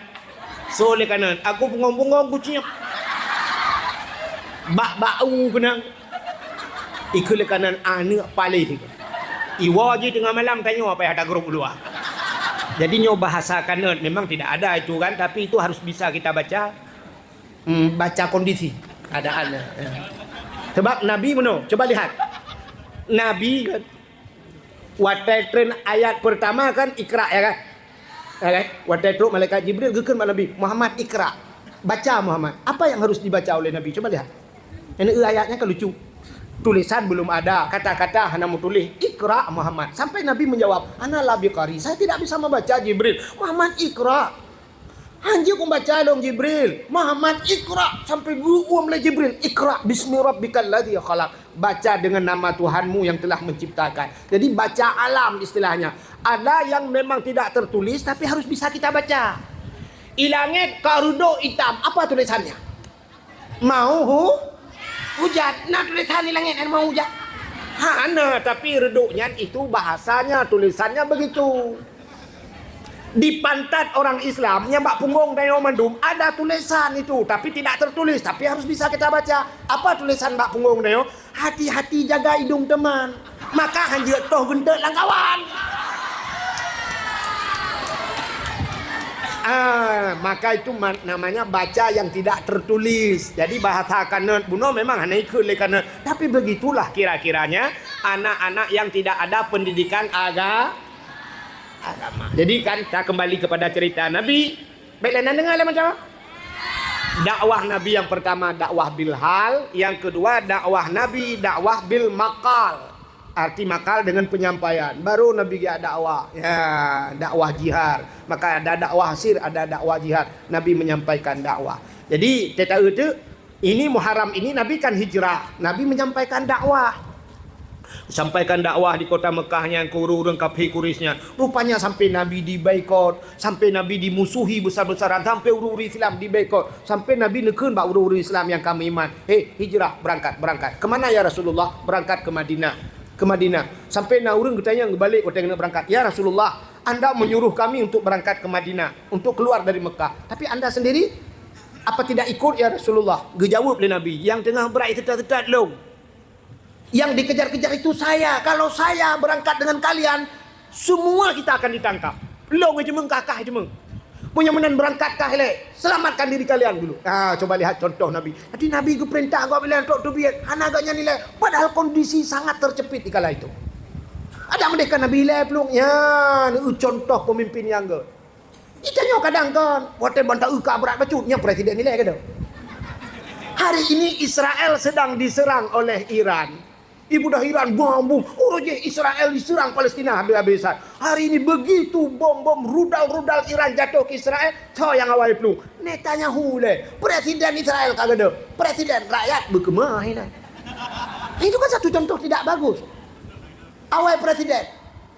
So lé kanan, "Aku bungong-bungong kuciek." Bak-bak u keunang. Ikheun lé kanan, "Aneuk paléh." Iwoe jih teungoh malam tanyoe apa yang ada grup luar. Jadi nyoe bahasa kanan memang tidak ada itu kan, tapi itu harus bisa kita baca. Hmm, baca kondisi keadaan. Ya. Sebab Nabi meunoe, coba lihat. Nabi kan, watée treun ayat pertama kan Iqra, ya kan? Ya kan? Watée trok malaikat Jibril geukheun bak Nabi, "Muhammad, Iqra. Baca, Muhammad." Apa yang harus dibaca oleh Nabi? Coba lihat. Ini ayatnya kan lucu. Tulisan belum ada, kata-kata hana meutuléh, "Iqra, Muhammad." Sampai Nabi menjawab, "Ana la biqari, saya tidak bisa membaca, Jibril." "Muhammad, Iqra." "Hanjeuet kumbaca lôn, Jibril." "Muhammad, Iqra." Sampai geuuem lé Jibril, "Iqra bismi rabbikal ladzi khalaq." Baca dengan nama Tuhanmu yang telah menciptakan. Jadi baca alam istilahnya. Ada yang memang tidak tertulis tapi harus bisa kita baca. Di langit ka reudok itam, apa tulisannya? Mau hu-, hujan. Nah, tulisan di langit kan mau hujan. Hana, tapi reudok nyan itu bahasanya, tulisannya begitu. Di pantat orang Islam nyang bak punggong tanyoe mandum ada tulisan itu, tapi tidak tertulis, tapi harus bisa kita baca. Apa tulisan bak punggong tanyoe? "Hati-hati jaga idong teman, maka hanjeuet toh geunteuk lam kawan." Ah, maka itu ma-, namanya baca yang tidak tertulis. Jadi bahasa kanan bunoe memang hana ikheun lé kanan, tapi begitulah kira-kiranya anak-anak yang tidak ada pendidikan aga-, agama. Jadi kan, kita kembali kepada cerita Nabi. Baik, lain deungoe lé macam. Dakwah Nabi yang pertama dakwah bil hal, yang kedua dakwah Nabi dakwah bil maqal. Arti maqal dengan penyampaian. Baru Nabi geujak dakwah. Ya, dakwah jihar. Maka ada dakwah sir, ada dakwah jihar. Nabi menyampaikan dakwah. Jadi, teuta itu Ini Muharram ini Nabi kan hijrah, Nabi menyampaikan dakwah. Sampaikan dakwah di kota Mekah nyan keu ureuëng-ureuëng kafé Quraisy nyan. Rupanya sampai Nabi diboikot, sampai Nabi dimusuhi besar-besaran, sampai ureuëng-ureuëng Islam diboikot. Sampai Nabi neukheun bak ureuëng-ureuëng Islam nyang ka meuiman, "Hei, hijrah, berangkat, berangkat." "Kemana ya Rasulullah?" "Berangkat ke Madinah." Ke Madinah. Sampai na ureuëng geutanyong geubalek watée geuneuk berangkat, "Ya Rasulullah, Anda menyuruh kami untuk berangkat ke Madinah, untuk keluar dari Mekah. Tapi Anda sendiri, apa tidak ikut, ya Rasulullah?" Geujaweueb lé Nabi, "Nyang teungoh brat teutat-teutat lôn. Nyang dikejar-kejar itu saya. Kalau saya berangkat dengan kalian, semua kita akan ditangkap. Lôn jeumeung, kakah jeumeung. Meunyoe meunan berangkat kah ilée, selamatkan diri kalian dulu." Ah, coba lihat contoh Nabi. Jadi Nabi geupeurintah gob ilée trok teubiet, hana gobnyan ilée. Padahal kondisi sangat terjepit di kala itu. Ada meudeh ka Nabi ilée plueng, nyan contoh pemimpin nyang gét. Itanyoe kadang kan, watée ban ta-eu ka brat bacut, nyan presiden ilée keudeh. Hari ini Israel sedang diserang oleh Iran. Ibudah Iran bom-bom, uroe jih Israel diserang Palestina habéh-habéhan. Hari ini begitu bom-bom rudal-rudal Iran jatuh ke Israel, soe nyang awai plueng? Netanyahu ilée. Presiden Israel ka keudeh. Presiden rakyat beukeumah ilée. Itu kan satu contoh tidak bagus. Awai presiden.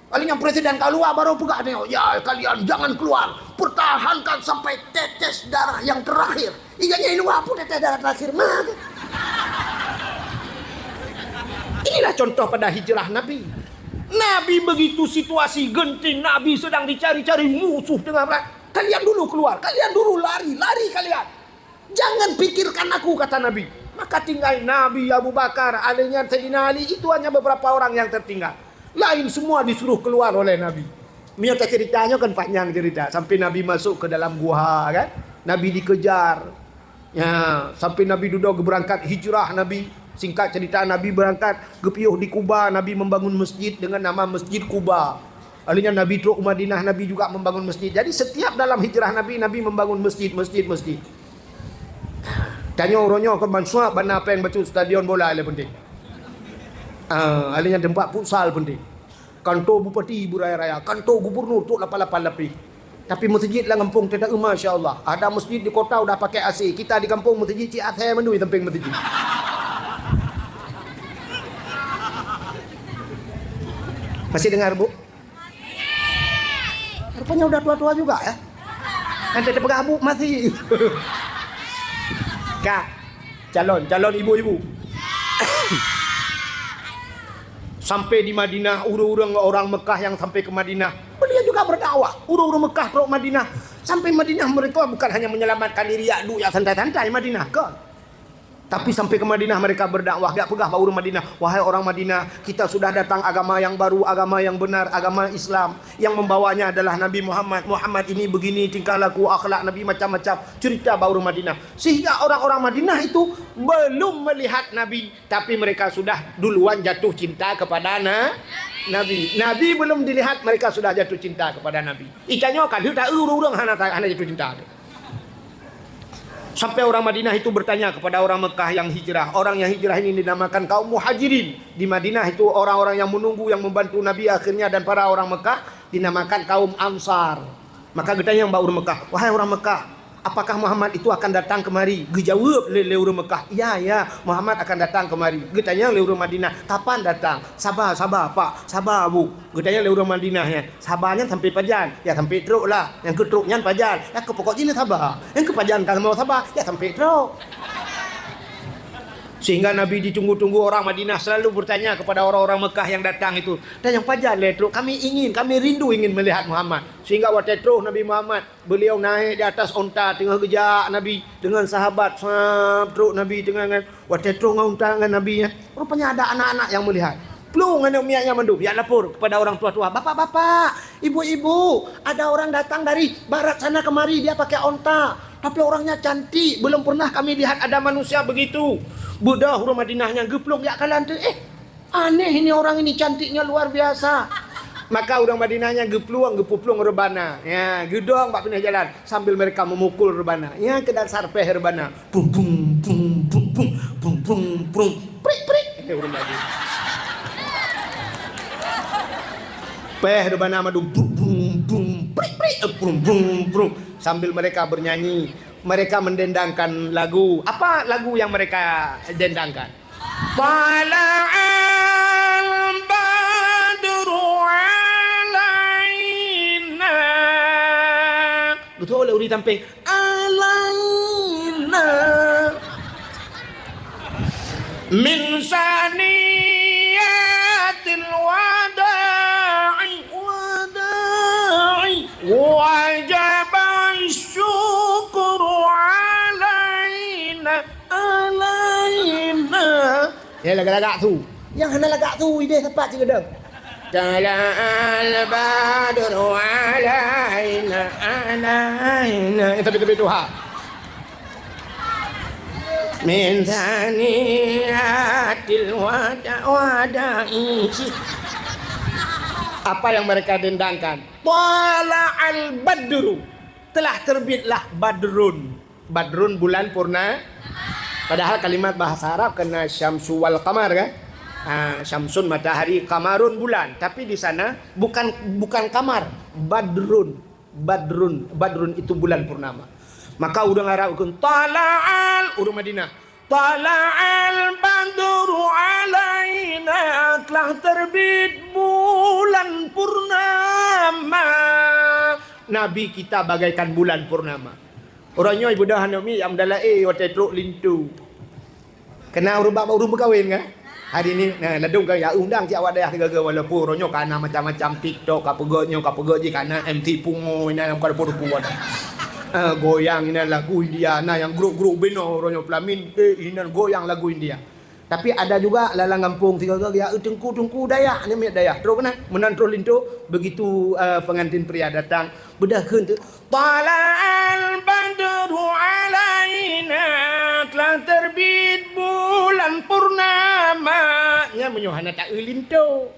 Kali nyan presiden ka luwa baru peugah nyoe, "Ya, kalian jangan keluar. Pertahankan sampai tetes darah yang terakhir." Iga nyai luwa pun tetes darah terakhir mah. Inilah contoh pada hijrah Nabi. Nabi begitu situasi genting, Nabi sedang dicari-cari musuh tengah perang. "Kalian dulu keluar, kalian dulu lari, lari kalian." "Jangan pikirkan aku," kata Nabi. Maka tinggai Nabi, Abu Bakar, ahli nyan Saidina Ali, itu hanya beberapa orang yang tertinggal. Lain semua disuruh keluar oleh Nabi. Meunyoe tacerita nyoe kan panjang cerita. Sampai Nabi masuk ke dalam guha kan. Nabi dikejar. Ya, sampai Nabi dudoe geuberangkat hijrah Nabi. Singkat cerita, Nabi berangkat geupiôh di Kuba, Nabi membangun masjid dengan nama Masjid Kuba. Ahli nyan Nabi trok u Madinah, Nabi juga membangun masjid. Jadi setiap dalam hijrah Nabi, Nabi membangun masjid, masjid, masjid. Tanyoe uroe nyoe kon ban suap bana péng bacut stadion bola le penting. Ah, ahli nyan tempat futsal penting. Kantor bupati beraya-raya, kantor gubernur tu lapan-lapan lapis. Tapi masjid lam gampông teuta, masya Allah, ada masjid di kota udah pakai A C. Kita di kampung masjid cit asai mandum di samping masjid. Masih dengar, Bu? Rupanya udah tua-tua juga ya. Nanti dipeugah abu masih. Kak, calon, calon ibu-ibu. Sampai di Madinah, ureuëng-ureuëng orang Mekah yang sampai ke Madinah, beliau juga berdakwah. Ureuëng-ureuëng Mekah trok Madinah. Sampai Madinah, mereka bukan hanya menyelamatkan diri, yak duek, yak santai-santai Madinah, kan? Tapi sampai ke Madinah mereka berdakwah. Yak peugah bak ureuëng Madinah, "Wahai orang Madinah, kita sudah datang agama yang baru, agama yang benar, agama Islam. Yang membawanya adalah Nabi Muhammad. Muhammad ini begini tingkah laku, akhlak Nabi macam-macam." Cerita bak ureuëng Madinah. Sehingga orang-orang Madinah itu belum melihat Nabi, tapi mereka sudah duluan jatuh cinta kepada na-, Nabi. Nabi belum dilihat, mereka sudah jatuh cinta kepada Nabi. Itanyoe ka lheueh taeu ureuëng-ureuëng hana, hana jatuh cinta. Sampai orang Madinah itu bertanya kepada orang Mekah yang hijrah. Orang yang hijrah ini dinamakan kaum Muhajirin. Di Madinah itu orang-orang yang menunggu, yang membantu Nabi akhirnya dan para orang Mekah dinamakan kaum Ansar. Maka geutanyong bak ureuëng Mekah, "Wahai orang Mekah, apakah Muhammad itu akan datang kemari?" Geujaweueb lé, lé ureuëng Mekah, "Ya, ya, Muhammad akan datang kemari." Geutanyong lé ureuëng Madinah, "Kapan datang?" "Saba, saba, Pak, saba, Bu." Geutanyong lé ureuëng Madinah nyan, "Saba nyan sampai pajan?" "Ya, sampai trok lah." "Nyang keu trok nyan pajan?" "Ya, keu pokok jih saba. Nyang keu pajan ka lheueh saba, ya sampai trok." Sehingga Nabi ditunggu-tunggu, orang Madinah selalu bertanya kepada orang-orang Mekah yang datang itu, "Dan nyang pajan lé trok? Kami ingin, kami rindu ingin melihat Muhammad." Sehingga watée troh Nabi Muhammad, beliau naik di atas onta, teungoh geujak Nabi dengan sahabat, sab, trok Nabi teungoh nyan. Watée troh ngon unta ngon Nabi nyan, rupanya ada anak-anak yang melihat. Plueng aneuk miet nyan mandum, yak lapor kepada orang tua-tua, "Bapak-bapak, ibu-ibu, ada orang datang dari barat sana kemari, dia pakai onta. Tapi orangnya cantik, belum pernah kami lihat ada manusia begitu." Beudôh ureuëng Madinah nyan geuplueng yak kalon teuh, "Eh, aneh ini orang ini, cantiknya luar biasa." Maka ureuëng Madinah nyan geuplueng, geupuplueng reubana. Ya, geudong bak pinah jalan sambil mereka memukul reubana. Ya, keu dasar péh reubana. Pum, pum, pum, pum, pum, pum, pum, pum. Prik, prik. Kata ureuëng Madinah. Péh reubana mandum. Pum, pum, pum, prik, prik. Eh, pum, pum, pum. Sambil mereka bernyanyi, mereka mendendangkan lagu. Apa lagu yang mereka dendangkan? Tala'al badru alaina. Beutôi lé ureuëng sampéng. Alaina. Min saniyatil wada'i. Wada'i. Wajaba syukru alaina. Alaina. Ya, lagak-lagak su. Nyang hana lagak su, idéh sapat sigoe dong. Tala'al badru alaina, alaina. Eh, tapi, tapi tu ha. Min saniyatil wada-, wada'i. Apa yang mereka dendangkan? Tala'al badru. Telah terbitlah badrun. Badrun, bulan purna-, padahal kalimat bahasa Arab kena syamsu wal qamar, kan? Ha, syamsun matahari, qamarun bulan. Tapi di sana bukan, bukan kamar, badrun. Badrun, badrun itu bulan purnama. Maka ureuëng Arab kheun, "Tala'al," ureuëng Madinah, "Tala'al badru alaina," telah terbit bulan purnama. Nabi kita bagaikan bulan purnama. Uroe nyoe ibeudôh aneuk miet nyang meudalae watée trok linto. Keunan ureuëng bak ureuëng meukawen, kan? Hari ni, nah, ladôm ka ya undang cit awak dayah sigoe-goe, walaupun uroe nyoe ka na macam-macam TikTok, ka peugöt nyoe, ka peugöt jih, ka na M C Pungo, inan lam ka depan-depan. Eh, goyang inan lagu India, na nyang grup-grup binoe uroe nyoe pelamin, eh, inan goyang lagu India. Tapi ada juga lalang gampông sigoe-goe ya, eh, teungku-teungku dayah, aneuk miet dayah. Trok keunan, meunan trok linto, begitu, eh, pengantin pria datang, beudôh kheun teuk, "Tala'al badru alaina," telah terbit bulan purnama. Nyan meunyoe hana taeu linto.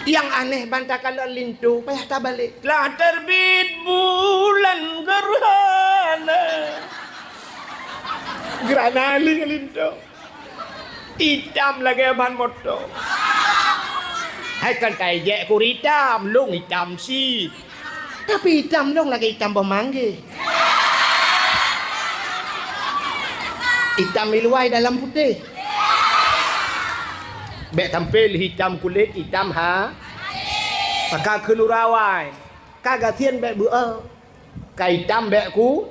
Nyang aneh ban takalon linto, payah tabalek. Telah terbit bulan gerhana. Gerhana linto. Itam lagée ban moto. Hai kan tai jek kur itam, lông itam si. Tapi itam lông lagée itam boh manggeh. Itam iluai dalam putéh. Bék sampai lé itam kulét, itam ha. Maka kheun ureuëng awai, ka gasien bék beuo. Ka itam bék ku.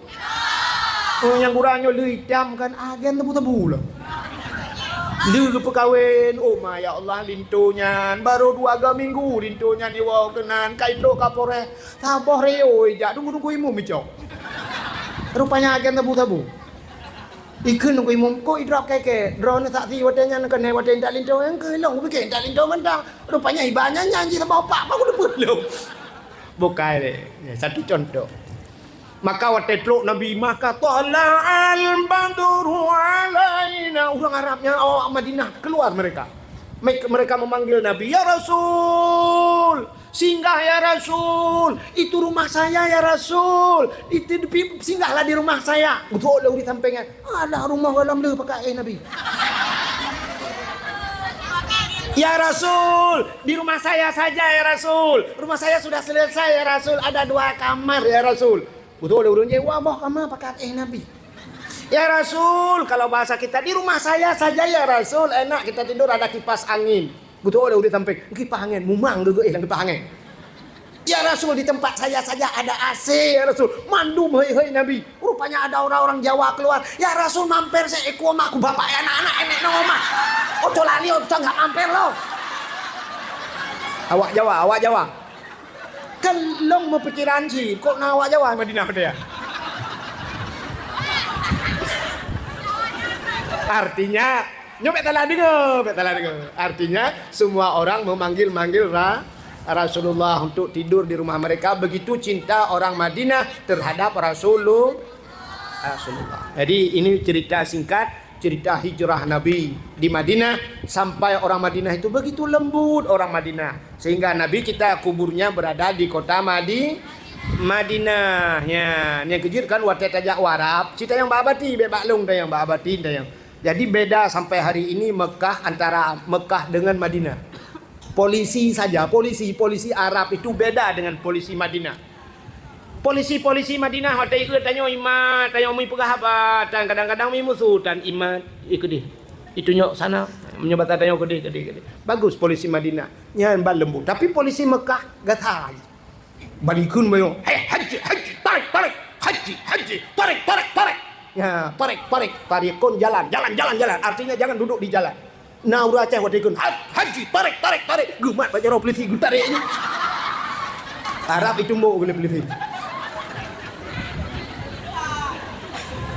Oh, nyang gura nyoe le itam kan agen tebu-tebu lah. Lheueh geupeukawen, oh ma ya Allah, linto nyan barô dua ga minggu linto nyan jiwoe keunan, ka itrok Kapolres, saboh rayô ijak, teungku-teungku imum icok. Rupanya agen sabu-sabu. Ikheun teungku imum, kok idrop kèe-kèe, droeneuh saksi watèe nyan keunan watèe intat linto, nyang keu lôn kupike intat linto mantong. Rupanya iba nyan, nyan jih saboh pak, baru leupah lom. Bukai lé. Ya, satu contoh. Maka watèe trok Nabi, maka tala'al badru alaina. Ureueng Arab nyan awak Madinah keluar mereka. Me-, mereka memanggil Nabi, "Ya Rasul, singgah ya Rasul. Itu rumah saya ya Rasul. Itu di-, singgahlah di rumah saya." Beutôi lé ureueng sampéng nyan. Alah, rumoh gohlom le pakat éh Nabi. "Ya Rasul, di rumah saya saja ya Rasul. Rumah saya sudah selesai ya Rasul. Ada dua kamar ya Rasul." Beutôi lé ureueng jih, wah boh kama pakat éh Nabi. "Ya Rasul, kalau bahasa kita, di rumah saya saja ya Rasul. Enak kita tidur, ada kipas angin." Beutôi lé ureueng sampéng, kipas angin, mumang geugeuéh lam kipas angin. "Ya Rasul, di tempat saya saja ada A C ya Rasul." Mandum hei-hei Nabi. Rupanya ada orang-orang Jawa keluar. "Ya Rasul, mampir seekor mak ku bapak ya anak-anak enek nong omah. Ojo lali, ojo nggak mampir lo." Awak Jawa, awak Jawa. Kan lôn meupikiran cit, kok na awak Jawa Madinah deh ya? Artinya, nyoe bèk salah deungoe, bèk salah deungoe. Artinya, semua orang memanggil-manggil Ra-, Rasulullah untuk tidur di rumah mereka. Begitu cinta orang Madinah terhadap Rasulul-, Rasulullah. Jadi, ini cerita singkat cerita hijrah Nabi di Madinah, sampai orang Madinah itu begitu lembut orang Madinah, sehingga Nabi kita kuburnya berada di kota Madi-, Madinah. Ya, nyang keujeuet kan watèe tajak u Arab, cit tanyong bak Abati, bèk bak lôn tanyong, bak Abati tanyong. Jadi beda sampai hari ini Mekah, antara Mekah dengan Madinah. Polisi saja, polisi, polisi Arab itu beda dengan polisi Madinah. Polisi-polisi Madinah watèe ikheun tanyoe imat, tanyoe mi peugah haba, tan kadang-kadang mi musu tan imat, ih keudeh. Itunyok sana, meunyoe basa tanyoe keudeh, keudeh, keudeh. Bagus polisi Madinah, nyan ban leumbot. Tapi polisi Mekah gata. Ban ikheun meunyoe, "Hei, haji, haji, tarik, tarik, haji, haji, tarik, tarik, tarik." Ya, tarik, tarik, tarikun jalan, jalan, jalan, jalan. Artinya jangan duduk di jalan. Na ureueng Aceh watèe ikheun, "Ha-, haji, tarik, tarik, tarik." Geumat bak jaroe peulisi geutarek nyan. Arab itu mok geuh lé peulisi.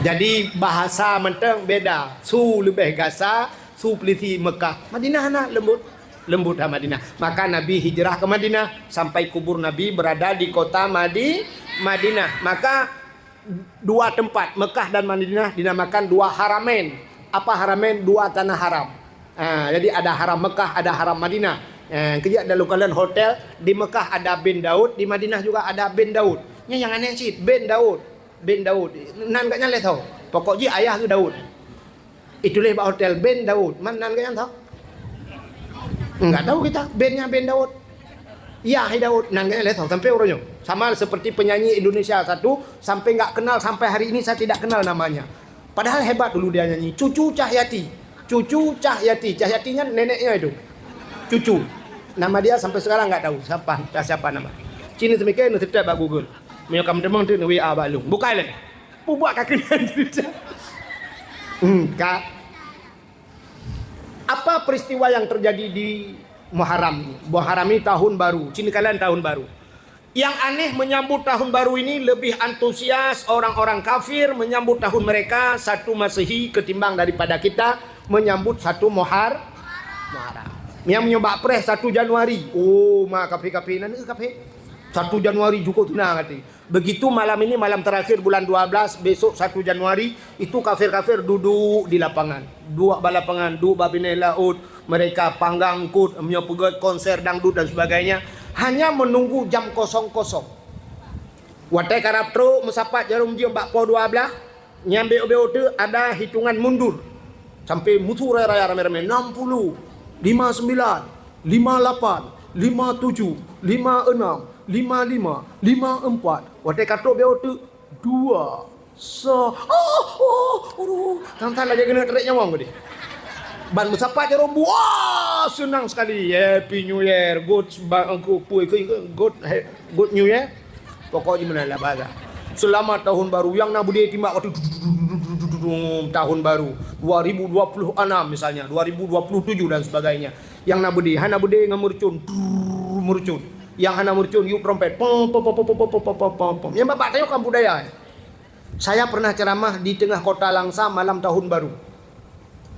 Jadi bahasa mantong beda. Su leubeh gasa, su peulisi Mekah. Madinah na leumbot. Leumbot ha Madinah. Maka Nabi hijrah ke Madinah, sampai kubur Nabi berada di kota Madi-, Madinah. Maka dua tempat, Mekah dan Madinah, dinamakan dua haramain. Apa haramain? Dua tanah haram. Ha, jadi ada haram Mekah, ada haram Madinah. Ha, keujak dalam kalian hotel, di Mekah ada bin Daud, di Madinah juga ada bin Daud. Nyan nyang aneh cit, bin Daud. Bin Daud. Nan gobnyan lé tho. Pokok jih ayah geuh Daud. Ituléh bak hotel bin Daud. Man nan gobnyan tho? Enggak tahu kita, binnya bin Daud. Ya, hai Daud, nan gobnyan lé tho sampai uroe nyoe. Sama seperti penyanyi Indonesia satu, sampai nggak kenal, sampai hari ini saya tidak kenal namanya. Padahal hebat dulu dia nyanyi. Cucu Cahyati. Cucu Cahyati. Cahyati nyan neneknya itu. Cucu. Nama dia sampai sekarang nggak tahu siapa, entah siapa nama. Cina semikian, neuseutôt bak Google. Meunyoe ka meuteumé, teuh neu-W A bak lôn. Bukai lé. Bubuak ka keunan cerita. Hmm, ka. Apa peristiwa yang terjadi di Muharram ini? Muharram ini tahun baru, cina kalian tahun baru. Yang aneh, menyambut tahun baru ini lebih antusias orang-orang kafir menyambut tahun mereka satu Masehi ketimbang daripada kita menyambut satu Muhar-, Muharram. Nyang meunyoe bak preh satu Januari. Oh, ma kafir-kafir nan, eh, kafir. Satu Januari cukup tunang hati. Begitu malam ini, malam terakhir bulan dua belas, besok satu Januari, itu kafir-kafir duduk di lapangan. Duek bak lapangan, duek bak binéh laôt, mereka panggang eungkôt, meunyoe peugét konser dangdut dan sebagainya, hanya menunggu jam kosong-kosong. Watèe karab trok meusapat jaroe meujeuem bak poh dua blaih, nyan bék-bék teuh ada hitungan mundur. Sampai musu raya-raya ramé-ramé, enam puluh, lima sembilan, lima lapan, lima tujuh, lima enam, lima lima, lima empat. Watèe ka trok bék teuh, dua, sa-, oh, oh, aduh. Sang-sang lagèe keuneuk tarék nyawöng tadi. Ban meusapat jaroe, wah, senang sekali. Happy New Year, good, ba-, good, good, good, good New Year. Pokok jih meunan lah bahasa. Selamat Tahun Baru. Nyang na beudé timbak watèe. Dum, tahun baru dua ribu dua puluh enam misalnya, dua ribu dua puluh tujuh dan sebagainya. Nyang na beudé, hana beudé ngon meurucon, drrrr, meurucon. Nyang hana meurucon, yub trompet, pom, pom, pom. Nyang babah tanyoe kan budaya, eh. Saya pernah ceramah di tengah kota Langsa malam tahun baru.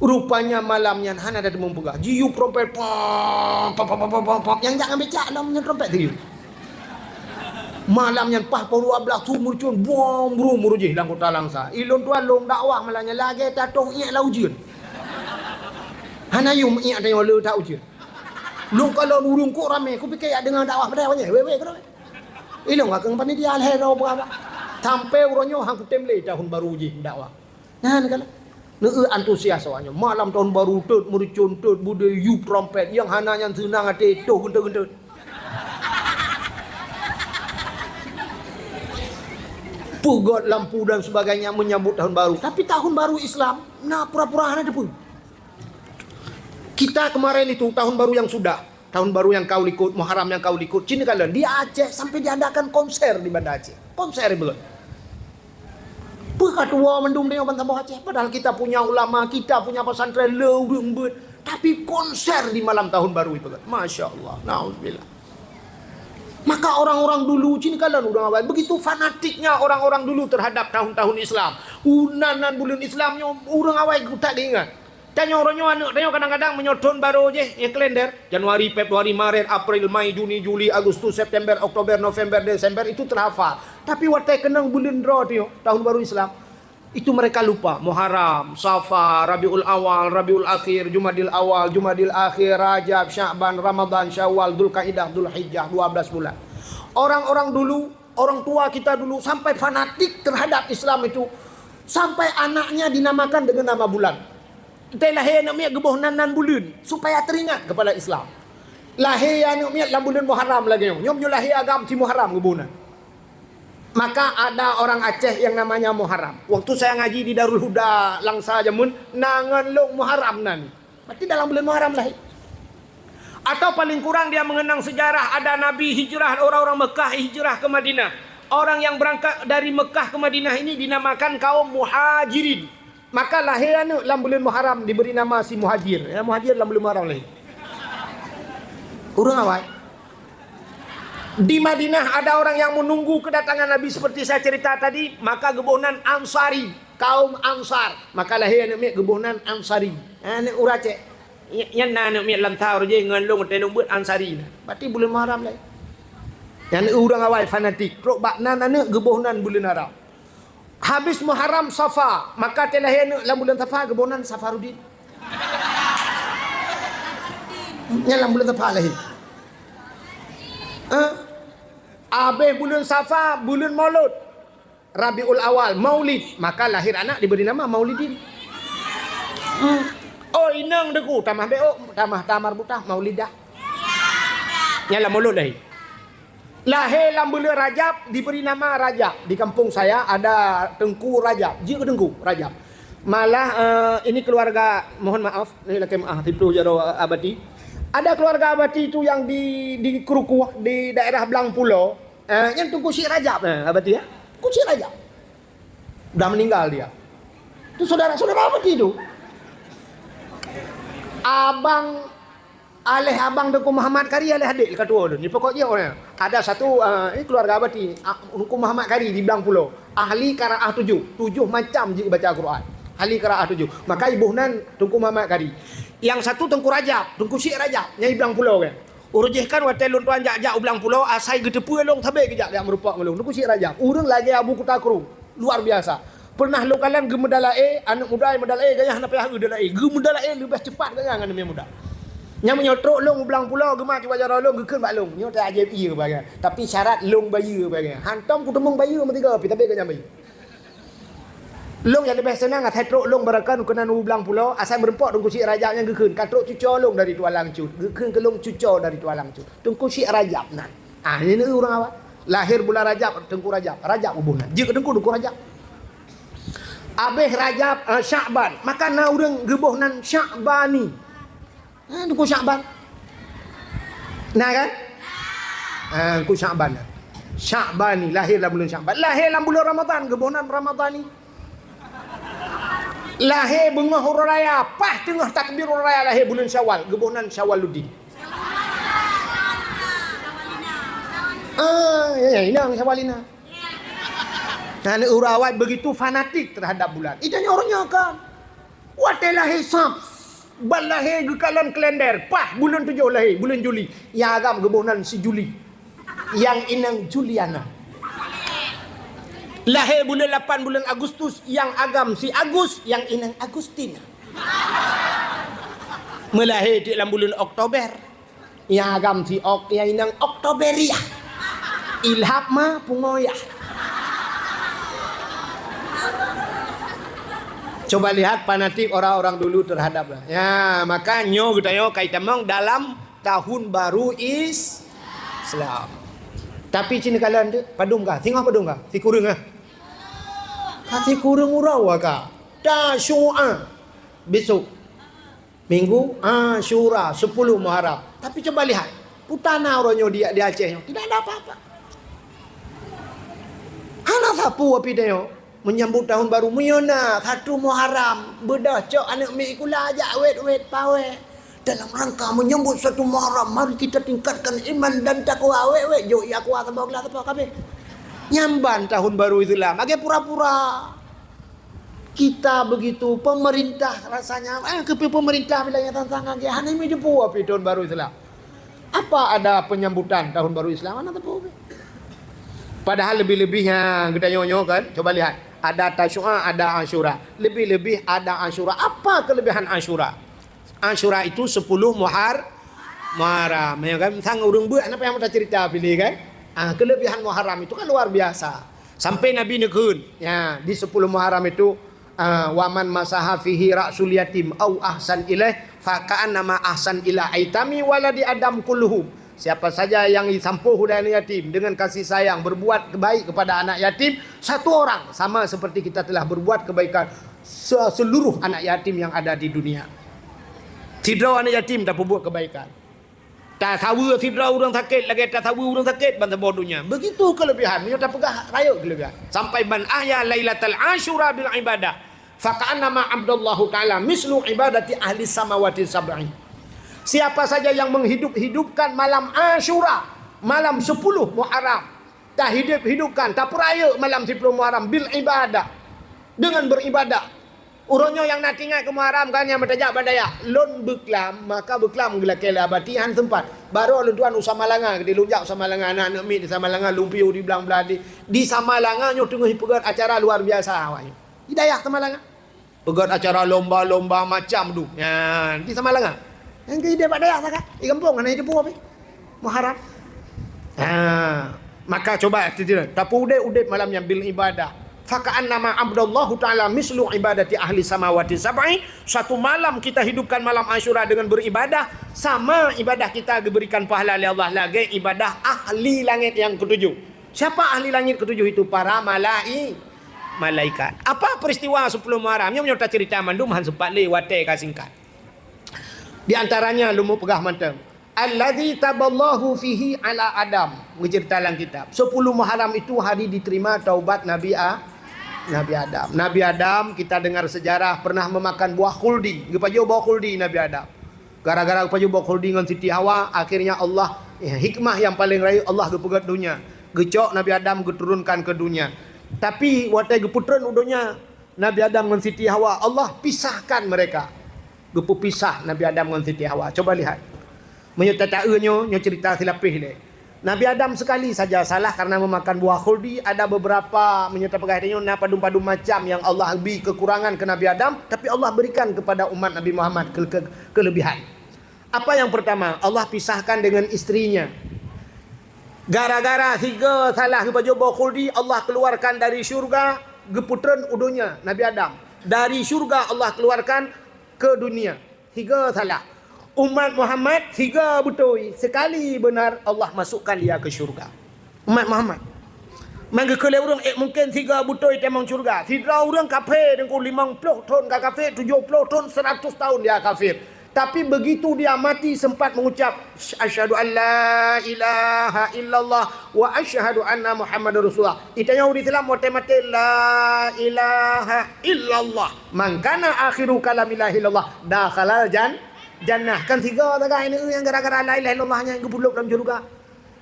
Rupanya malam nyan hana ada teumeung peugah. Jiyub trompet, pom, pom, pom. Nyang jak ngon becak lom nyan trompet teuh. Malam nyan paih poh dua belas su meurucon, bom, brum, meurujoh lam kota Langsa. Ilôn tuan lôn dakwah malam nyan lagèe tatong iék lam ujeuen. Hana yum iék tanyoe le that ujeuen. Lôn kalon ureueng kok ramé, kupike jak deungoe dakwah padahai wanyeh, wèh-wèh keudroe. Ilôn ka keueng panitia lhèe droe peugah. Sampai uroe nyoe han kutem lé tahun baru jih dakwah. Nyan kan. Neu antusias awak nyoe. Malam tahun baru, teut meurucon, teut beudé, yub trompet. Nyang hana nyan seunang até, toh geunteut-geunteut. Peugöt lampu dan sebagainya menyambut tahun baru. Tapi tahun baru Islam, na pura-pura hana teupeue. Kita kemarin itu, tahun baru yang sudah, tahun baru nyang ka likot, Muharram nyang ka likot, cit neukalon, di Aceh sampai diadakan konser di Banda Aceh. Konser beulon. Peue ka tuwoe mandum tanyoe bansaboh Aceh, padahal kita punya ulama, kita punya pesantren le ureueng beuet, tapi konser di malam tahun baru ipeugöt. Masya Allah, naudzubillah. Maka orang-orang dulu, cit neukalon ureueng awai, begitu fanatiknya orang-orang dulu terhadap tahun-tahun Islam. Unan nan buleuen Islam nyoe ureueng awai geutak geuingat. Tanyoe uroe nyoe aneuk tanyoe kadang-kadang meunyoe thon barô jih, eh, kalender, Januari, Februari, Maret, April, Mai, Juni, Juli, Agustus, September, Oktober, November, Desember, itu terhafal. Tapi watèe keunong buleuen droe tanyoe, tahun baru Islam, itu mereka lupa. Muharram, Safar, Rabiul Awal, Rabiul Akhir, Jumadil Awal, Jumadil Akhir, Rajab, Sya'ban, Ramadan, Syawal, Dzulkaidah, Dzulhijjah, dua belas bulan. Orang-orang dulu, orang tua kita dulu sampai fanatik terhadap Islam itu, sampai anaknya dinamakan dengan nama bulan. Teuh lahé aneuk miet geuboh nan, nan buleuen, supaya teringat kepada Islam. Lahé aneuk miet lam buleuen Muharram lagèe nyoe. Nyoe meunyoe lahé agam si Muharram geuboh nan. Maka ada orang Aceh yang namanya Muharram. Waktu saya ngaji di Darul Huda Langsa jameun, na ngon lôn Muharram nan. Berarti dalam buleuen Muharram lahé. Atau paling kurang dia mengenang sejarah ada Nabi hijrah, orang-orang Mekah hijrah ke Madinah. Orang yang berangkat dari Mekah ke Madinah ini dinamakan kaum Muhajirin. Maka lahé aneuk lam buleuen Muharram diberi nama si Muhajir. Ya, Muhajir lam buleuen Muharram lahé. Ureueng awai. Di Madinah ada orang yang menunggu kedatangan Nabi seperti saya cerita tadi, maka geuboh nan Ansari, kaum Ansar. Maka lahé aneuk miet geuboh nan Ansari. Aneuk ureueng Aceh. Nyan na aneuk miet lam thaur jih ngon lôn teuh lôn beuet Ansari na. Berarti buleuen Muharram lahé. Nyan ureueng awai fanatik. Trok bak nan aneuk geuboh nan buleuen Haram. Habis Muharram, Safa, maka teuh lahé aneuk lam buleuen Safa geuboh nan Safaruddin. Nyan lam buleuen Safa lahé. Eh? Habis buleuen Safa, buleuen Maulud. Rabiul Awal, Maulid, maka lahir anak diberi nama Maulidin. Hmm. Oh, inong deku, tamah beok, tamah tamar butah, Maulidah. Nyan lam Maulud lahé. Lahé lam buleuen Rajab, diberi nama Rajab. Di kampung saya ada Teungku Rajab. Jeuet keu Teungku Rajab. Malah, eh, ini keluarga, mohon maaf, ni lakèe maaf, siploh jaroe Abati. Ada keluarga Abati tu yang di, di Krukuh, di daerah Blang Pulo. Eh, nyan Teungku Syik Rajab, eh, Abati, ya. Teungku Syik Rajab. Dah meninggal dia. Tu saudara-saudara Abati tu. Abang Aléh abang Teungku Muhammad Kari, aléh adék ka tuwo lôn. Ni pokok jih orang. Ada satu, ah, ini keluarga Abati, ah, Teungku Muhammad Kari di Blang Pulo. Ahli qiraah tujuh. Tujuh macam jeuet baca Quran. Ahli qiraah tujuh. Maka iboh nan Teungku Muhammad Kari. Yang satu Teungku Rajab, Teungku Syik Rajab, nyang di Blang Pulo kan. Uroe jih kan watèe lôn tuan jak-jak u Blang Pulo, asai geuteupeue lôn sabe geujak, jak meurumpok ngon lôn. Teungku Syik Rajab, ureueng lagèe Abu Kuta Krueng. Luar biasa. Pernah lôn kalon geumeudalaé, aneuk muda meudalaé, gaya hana payah eu dalaé. Geumeudalaé leubeh cepat gaya ngon aneuk muda. Nyang meunyoe trok lôn u Blang Pulo, geumat cuba jaroe lôn, geukheun bak lôn. Nyoe tajép ié bagai. Tapi syarat lôn bayeue bagai. Hantom kuteumeung bayeue meusigoe pi, tapi gaya bayeue. Lôn nyang leubeh seunang asai trok lôn barangkapeue keunan u Blang Pulo, asai meurumpok Teungku Syik Rajab nyang geukheun, ka trok cuco lôn dari Tualang Cut. Geukheun keu lôn cuco dari Tualang Cut. Teungku Syik Rajab nan. Ah, nyan ureueng awai. Lahé bulan Rajab, Teungku Rajab. Rajab geuboh nan. Jeuet keu Teungku, Teungku Rajab. Abéh Rajab, ah, Syakban. Maka na ureueng geuboh nan Syakbani. Ah, Teungku Syakban. Na kan? Ah, Teungku Syakban. Syakbani, lahé lam bulan Syakban. Lahé lam bulan Ramadan, geuboh nan Ramadani. Lahé beungoh uroe raya, paih teungoh takbir uroe raya lahé buleuen Syawal, geuboh nan Syawaluddin. Ah, ya, ya, inong Syawalina. Nah, ureueng awai begitu fanatik terhadap bulan. Itu nyoe ureueng nyoe kan. Watèe lahé sab, ban lahé geukalon kalender, paih buleuen tujoh lahé, buleuen Juli. Nyang agam geuboh nan si Juli. Nyang inong Juliana. Lahé buleuen lapan buleuen Agustus, nyang agam si Agus, nyang inong Agustina. Meulahé di lam buleuen Oktober, nyang agam si Ok, nyang inong Oktoberia. Ilhab ma pungoya. Coba lihat fanatik orang-orang dulu terhadap, ya, maka nyoe geutanyoe ka itamong dalam tahun baru Is-, Islam. Tapi cina kalian tu, padum kah? Singoh padum kah? Sikureueng kah? Ka sikureueng uroe kah? Tasyu'a. Besok. Minggu Asyura, sepuluh Muharram. Tapi coba lihat, peue na uroe nyoe di, di Aceh nyoe. Tidak ada apa-apa. Hana sapeue api nyoe. Menyambut tahun baru, meunyoe na satu Muharram, beudôh cok aneuk miet sikula jak wét-wét pawé. Dalam rangka menyambut satu Muharram, mari kita tingkatkan iman dan takwa. Wét-wét, jok ie aqua saboh glah saboh kabeh. Nyan ban tahun baru Islam. Lagèe pura-pura. Kita begitu, pemerintah rasanya, eh, keupeue pemerintah bila nyang sang-sang lagèe hana meujeupue api tahun baru Islam. Apa ada penyambutan tahun baru Islam? Hana teupeu. Padahal lebih-lebihnya geutanyoe nyoe kan, coba lihat, ada Tasyu'a, ada Asyura. Lebih-lebih ada Asyura. Apa kelebihan Asyura? Asyura itu sepuluh Muhar-, Muharram, ya kan? Sang ureueng beuet, apa yang kita cerita pilih kan? Ah, kelebihan Muharram itu kan luar biasa. Sampai Nabi neukheun, ya, di sepuluh Muharram itu, ah, "Wa man masaha fihi ra'sul yatim au ahsan ilaih, fa ka'annama ahsan ila aitami waladi Adam kulluhum." Siapa saja yang disampôh ulèh aneuk yatim dengan kasih sayang, berbuat baik kepada anak yatim, satu orang sama seperti kita telah berbuat kebaikan se-, seluruh anak yatim yang ada di dunia. Sidroe aneuk yatim tapeubuet kebaikan. Tasaweue sidroe ureueng sakét lagèe tasaweue ureueng sakét ban saboh donya. Begitu kelebihan, nyoe tapeugah rayeuk kelebihan. Sampai, "Man ahya lailatal Asyura bil ibadah, fa ka'annama abdallahu ta'ala mislu ibadati ahli samawati sab'i." Siapa saja yang menghidup-hidupkan malam Asyura, malam sepuluh Muharram, tahidup-hidupkan, tapeurayeuk malam sepuluh Muharram bil ibadah, dengan beribadah. Uroe nyoe nyang na teuingat keu Muharram kan nyang meutajak bak dayah. Lôn beuklam, maka beuklam geulakèe lé abati hana seumpat. Barô lôn tuan u Samalanga, keudéh lôn jak u Samalanga, na aneuk miet di Samalanga, lôn piôh di blang blah di. Di Samalanga nyoe teungoh jipeugöt acara luar biasa awaknyoe. Di dayah Samalanga. Peugöt acara lomba-lomba macam tu. Nyan, di Samalanga. Nyang keu idéh bak dayah sagai, di gampông hana jiteupeue pih. Muharram. Ha, maka coba teudeungoe, tapeuudép-udép malam nyan bil ibadah. Fa ka'annama abdallahu ta'ala mislu ibadati ahli samawati sab'i. Satu malam kita hidupkan malam Asyura dengan beribadah, sama ibadah kita diberikan pahala oleh Allah lagèe ibadah ahli langit yang ketujuh. Siapa ahli langit ketujuh itu? Para malai-, malaikat. Apa peristiwa sepuluh Muharram? Nyoe meunyoe taceurita mandum han sempat lé, watèe ka singkat. Di antaranya lôn peugah mantong. Allazi taballahu fihi ala Adam. Geuceurita lam kitab. Sepuluh Muharram itu hari diterima taubat Nabi A-, Nabi Adam. Nabi Adam, kita dengar sejarah, pernah memakan buah khuldi. Geupajoh buah khuldi Nabi Adam. Gara-gara geupajoh buah khuldi ngon Siti Hawa, akhirnya Allah, ya, hikmah yang paling rayeuk, Allah geupeugöt donya. Geucok Nabi Adam geuturunkan keu donya. Tapi watèe geupeutreun u donya, Nabi Adam ngon Siti Hawa, Allah pisahkan mereka. Geupeupisah Nabi Adam ngon Siti Hawa. Coba lihat. Meunyoe tataeu nyoe, nyoe cerita silapéh lé. Nabi Adam sekali saja salah karena memakan buah khuldi. Ada beberapa, meunyoe tapeugah nyoe, na padum-padum macam yang Allah bri kekurangan ke Nabi Adam, tapi Allah berikan kepada umat Nabi Muhammad ke-, ke-, kelebihan. Apa yang pertama? Allah pisahkan dengan istrinya. Gara-gara siga salah geupajoh buah khuldi, Allah keluarkan dari syurga, geupeutreun u donya Nabi Adam. Dari syurga Allah keluarkan ke dunia. Siga salah. Umat Muhammad siga beutôi, sekali benar Allah masukkan dia ke syurga. Umat Muhammad. Meunyoe keu lé ureueng, eh, mungkin siga beutôi tamong syurga. Sidroe ureueng kafé, deungon limong ploh thon ka kafé, tujoh ploh thon, seratus tahun dia kafir. Tapi begitu dia mati sempat mengucap, "Asyhadu an la ilaha illallah wa asyhadu anna Muhammadar Rasulullah." Di tanyoe ureuëng Islam watée maté, "La ilaha illallah. Man kana akhiru kalami la ilaha illallah dakhalal jan-, jannah." Kan sigoe sagai nyang gara-gara la ilaha illallah nyan geupeuleupah lam syeuruga.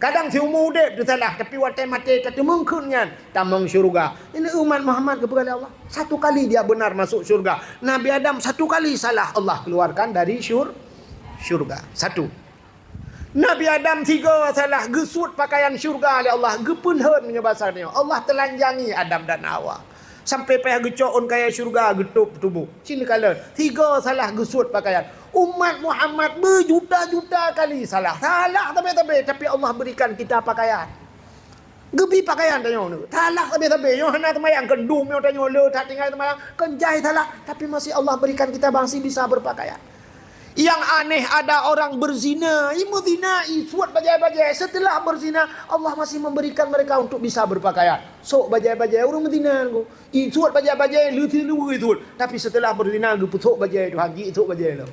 Kadang siumu udeb teusalah, tapi watée maté tateumeung kheun nyan tamong syeuruga. Ini umat Muhammad geupeugah lé Allah. Satu kali dia benar masuk syurga. Nabi Adam satu kali salah, Allah keluarkan dari syur-, syurga. Satu. Nabi Adam tiga salah, geusuet pakaian syurga lé Allah, geupeulhon meunyoe basa nyoe. Allah telanjangi Adam dan Hawa. Sampai payah geucok ôn kayèe syurga geutôb tuboh. Cit neukalon, tiga salah geusuet pakaian. Umat Muhammad beujuta-juta kali salah. Salah sabe-sabe, tapi Allah berikan kita pakaian. Geubi pakaian tanyoe nyoe. Salah sabe-sabe. Nyoe hana seumayang, keu dum nyoe tanyoe le that tinggai seumayang, keu jai salah, tapi masih Allah berikan kita masih bisa berpakaian. Yang aneh, ada orang berzina, i meuzina, i suet bajèe-bajèe. Setelah berzina, Allah masih memberikan mereka untuk bisa berpakaian. Sok bajèe-bajèe, ureuëng meuzina nyoe. I suet bajèe-bajèe, leuti leuwi suet. Tapi setelah berzina, geupeusok bajèe Tuhan, jisok bajèe lom.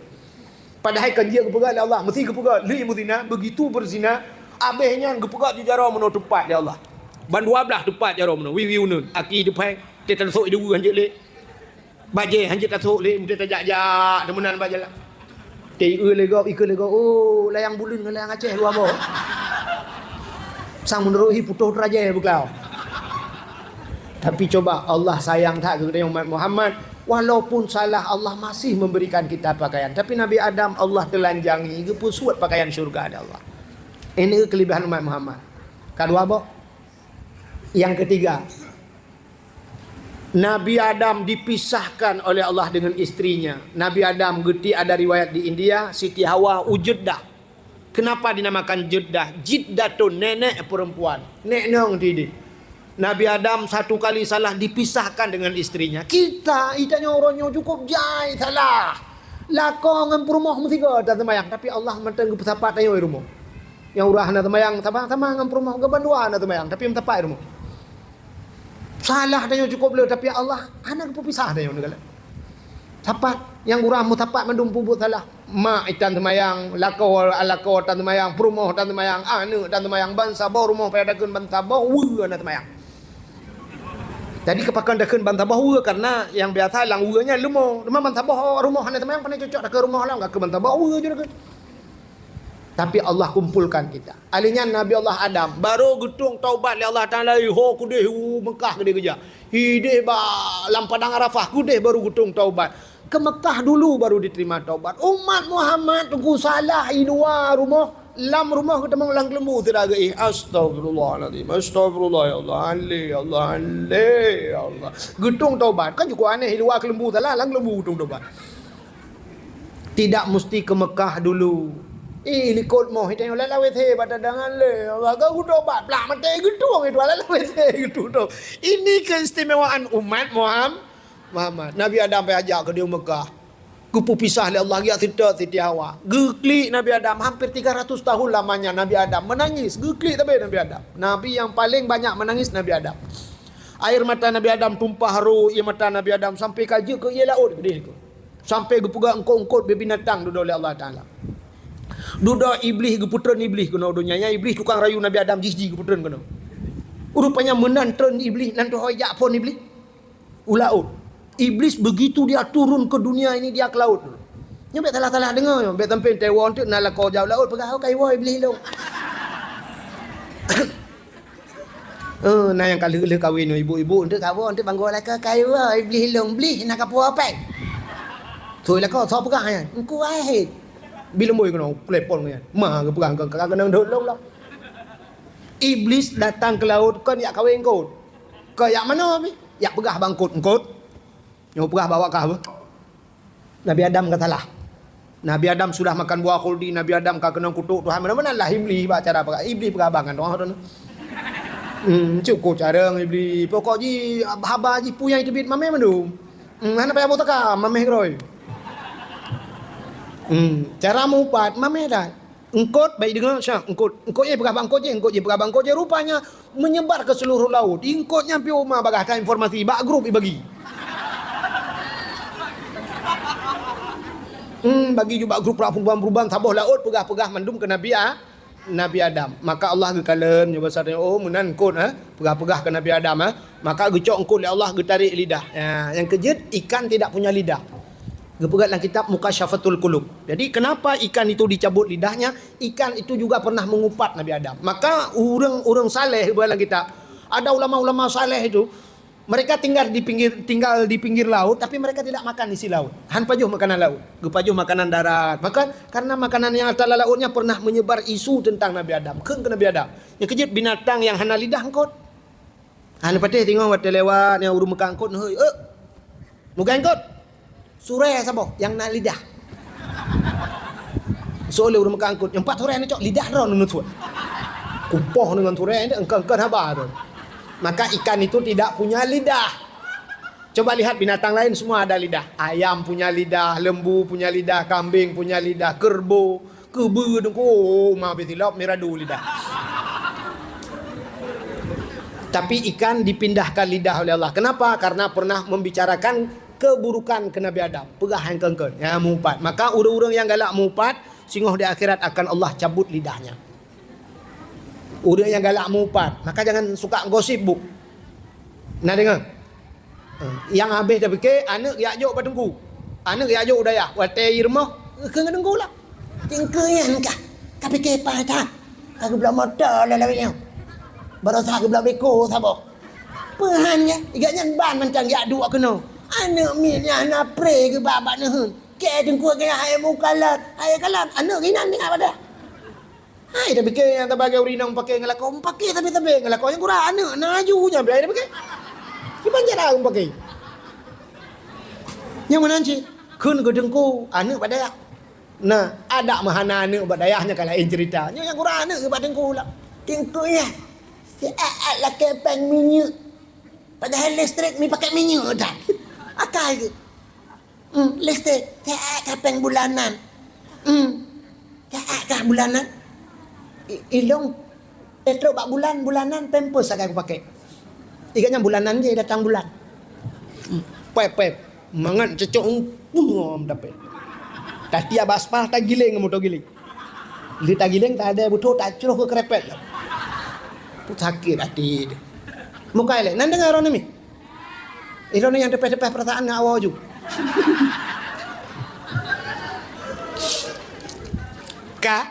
Padahai kan jeuet geupeugah lé Allah, meusti geupeugah, lé meuzina, begitu berzina, abéh nyan geupeugah ju jaroe meunoe teupat lé Allah. Ban dua blaih teupat jaroe meunoe, wiwi uneun, aki teuphai, teutan sok i dua hanjeuet lé. Bajèe hanjeuet tasok lé, meuti tajak-jak teumeunan bak jalan. Teu-eu lé gob, ikeue lé gob, oh, layang buleuen ngon layang Aceh dua boh. Sang meunurot hi putôh teurajée beuklau. Tapi coba Allah sayang that keu geutanyoe umat Muhammad, walaupun salah Allah masih memberikan kita pakaian. Tapi Nabi Adam Allah telanjangi, geupeusuet pakaian syurga lé Allah. Ini kelebihan umat Muhammad. Kadua boh. Yang ketiga, Nabi Adam dipisahkan oleh Allah dengan istrinya. Nabi Adam, geuti ada riwayat di India, Siti Hawa u Jeddah. Kenapa dinamakan Jeddah? Jiddatun, nenek perempuan. Nek nong tideh. Nabi Adam satu kali salah dipisahkan dengan istrinya. Kita, ita nyoe uroe nyoe cukup jai salah. Lakoe ngon peurumoh meusigoe taseumayang, tapi Allah mantong geupeusapat tanyoe i rumoh. Nyang uroe hana seumayang, sama-sama ngon peurumoh, geuban dua hana seumayang, tapi meusapat i rumoh. Salah tanyoe cukup le, tapi Allah hana geupeupisah tanyoe ngon gala. Sapat, nyang gura meusapat mandum peubuet salah. Mak itan seumayang, lakoe, lakoe tan seumayang, peurumoh tan seumayang, aneuk tan seumayang, bansaboh rumoh payah takheun bansaboh, weue hana seumayang. Jadi keupakon takheun bansaboh weue karena nyang biasa lam weue nyan leumo. Teuma bansaboh rumoh hana seumayang, pane cocok takheun rumoh lam, ka keu bansaboh weue ju takheun. Tapi Allah kumpulkan kita. Alèh nyan Nabi Allah Adam baru geutueng taubat lé Allah Taala, ho keudeh u Mekah keudeh geujak. Hideh ba lam padang Arafah keudeh baru geutueng taubat. Ke Mekah dulu baru diterima taubat. Umat Muhammad teungku salah i luwa rumoh, lam rumoh geutamong lam keuleumbu sira geuih. Astagfirullahalazim. Astagfirullah ya Allah. Ale ya Allah. Ale ya Allah. Geutueng taubat. Kan cukup aneh i luwa keuleumbu salah, lam keuleumbu geutueng taubat. Tidak mesti ke Mekah dulu. Ih, likot moh, ita nyoe lalawét he, bak tadangan lé. Allah ka geutobat, plak maté geutueng itu, lalawét he geutueng. Ini keistimewaan umat Muham-, Muhammad. Nabi Adam payah jak keudeh u Mekah. Geupeupisah lé Allah, geujak seutôt Siti Hawa. Geuklik Nabi Adam, hampir tiga ratus tahun lamanya Nabi Adam menangis. Geuklik tapi Nabi Adam. Nabi yang paling banyak menangis Nabi Adam. Air mata Nabi Adam tumpah ro, ie mata Nabi Adam sampai ka jeuet keu ie laôt keudeh. Sampai geupeugah eungkôt-eungkôt binatang dudoe lé Allah Taala. Dudoe Iblih geupeutreun Iblih keunoe donya. Nyan Iblih tukang rayu Nabi Adam jih-jih geupeutreun keunoe. Rupanya meunan treun Iblih, nan teuhôi jak phon Iblih u laôt. Iblis begitu dia turun ke dunia ini, dia ke laut. Nyoe bèk salah-salah deungoe nyoe, bèk sampai teuwoe teuk na lakoe jak u laôt peugah, "Oh, ka iwoe Iblih lôn." Eh, na nyang ka lheueh-lheueh kawin nyoe, ibu-ibu, enteuk ka woe, enteuk banggô lakoe, "Ka iwoe Iblih lôn, Blih na ka puwoe pèng." Sôi lakoe, soe peugah nyan? Engku Wahid. Bi leumbôi keunoe, telepon nyan. Ma geupeugah, "Ka, ka keunong dot lôn lah." Iblis datang ke laut, kon jak kawin eungkôt. Kon jak manoe pih, jak peugah bak eungkôt, "Eungkôt, nyoe peugah bak awak kah beuh." Nabi Adam ka salah. Nabi Adam sudah makan buah khuldi, Nabi Adam ka keunong kutok Tuhan. Meunan-meunan lah Iblih bak cara peugah. Iblih peugah abang kan doa tu. Hmm, cukup carông Iblih. Pokok jih haba jih peue nyang teubiet mamèh mandum. Hmm, hana payah boh teuka, mamèh keurôi. Hmm, cara meuupat mamèh dah. Eungkôt, bèk deungoe, syak, eungkôt. Eungkôt jih peugah bak eungkôt jih, eungkôt jih peugah bak eungkôt jih. Rupanya, menyebar ke seluruh laut. Eungkôt nyan pih uma bagaih ka informasi, bak grup ibagi. Hmm, bagi jubak grup perubahan-perubahan saboh laôt peugah-peugah mandum keu Nabi A-, Nabi Adam. Maka Allah geukalon nyoe basa, "Oh, meunan eungkôt, ha? Peugah-peugah keu Nabi Adam, ha?" Maka geucok eungkôt lé Allah, geutarek lidah. Ya, nyang keujeuet, ikan tidak punya lidah. Geupeugah lam kitab Mukasyafatul Qulub. Jadi, kenapa ikan itu dicabut lidahnya? Ikan itu juga pernah mengupat Nabi Adam. Maka ureuëng-ureuëng saleh, geupeugah lam kitab, ada ulama-ulama saleh itu, mereka tinggal di pinggir, tinggal di pinggir laut, tapi mereka tidak makan isi laut. Han pajoh makanan laut. Geupajoh makanan darat. Maka, karena makanan yang ata lam lautnya pernah menyebar isu tentang Nabi Adam. Kheun keu Nabi Adam. Nyang keujeuet, binatang nyang hana lidah eungkôt. Hana patéh teungoh watée lewat, nyang ureuëng meukat eungkôt, "Hei, eh! Mugai eungkôt! Surée saboh nyang na lidah." Soe lé ureuëng meukat eungkôt, "Nyang pat surée neucok lidah droe neutuek." Kupoh deungon surée, eungkôt-eungkôt haba tu. Maka ikan itu tidak punya lidah. Coba lihat binatang lain, semua ada lidah. Ayam punya lidah, lembu punya lidah, kambing punya lidah, kerbau, keubeu, dengku, oh, ma bitilop miradu lidah. Tapi ikan dipindahkan lidah oleh Allah. Kenapa? Karena pernah membicarakan keburukan ke Nabi Adam. Peugah nyang eungkôt-eungkôt. Ya, meuupat. Maka ureuëng-ureuëng nyang galak meuupat, singoh di akhirat akan Allah cabut lidahnya. Ureuëng nyang galak meuupat, maka jangan suka gosip, Bu. Na deungoe? Nyang habéh tapike, aneuëk jak jok bak teungku. Aneuëk jak jok u dayah. Watée i rumoh, kheun ngon teungku lah. Teungku nyan kah? Ka pike paih that. Ka geubloe moto lé lawét nyoe. Baroesa geubloe beko saboh. Peuhan nyan, i gobnyan ban mantong jak duek keunoe. Aneuëk miet nyan hana pré geuba bak neuheun. Keu teungku keu hai mukalat, hai kalat. Aneuëk inan tinggai padah. Hai, tapike nyang tabagi ureuëng inong pake ngon lakoe, meupaké sabe-sabe ngon lakoe nyang gura aneuëk, na aju nyan beurai tapike. Kiban cara meupaké. Nyang meunan cit, kheun keu teungku, aneuëk bak dayah. Nah, adak meuhana aneuëk bak dayah nyan ka laén cerita. Nyoe nyang gura aneuëk bak teungku lah. Teungku nyan, siat-at lakée péng minyeuk. Padahai listrik mi pakai minyeuk dah. Akai geuh. Hmm, listrik, siat kah péng bulanan. Hmm, siat kah bulanan. I-, ilong, eh, trok bak bulan, bulanan pampers sagai kupake. I gobnyan bulanan je datang bulan. Hmm, pep, pep. Mangat cocok, hmm, tapi. Tatiap aspal, tagiléng moto giléng. Lheueh tagiléng, tadée beuthok, tacroh keu keurépet. Sakét até teuh. Mukai lé, nan deungoe droeneuh mi. Droeneuh nyang teupeh-teupeh peurasaan ngon awak ju. Ka,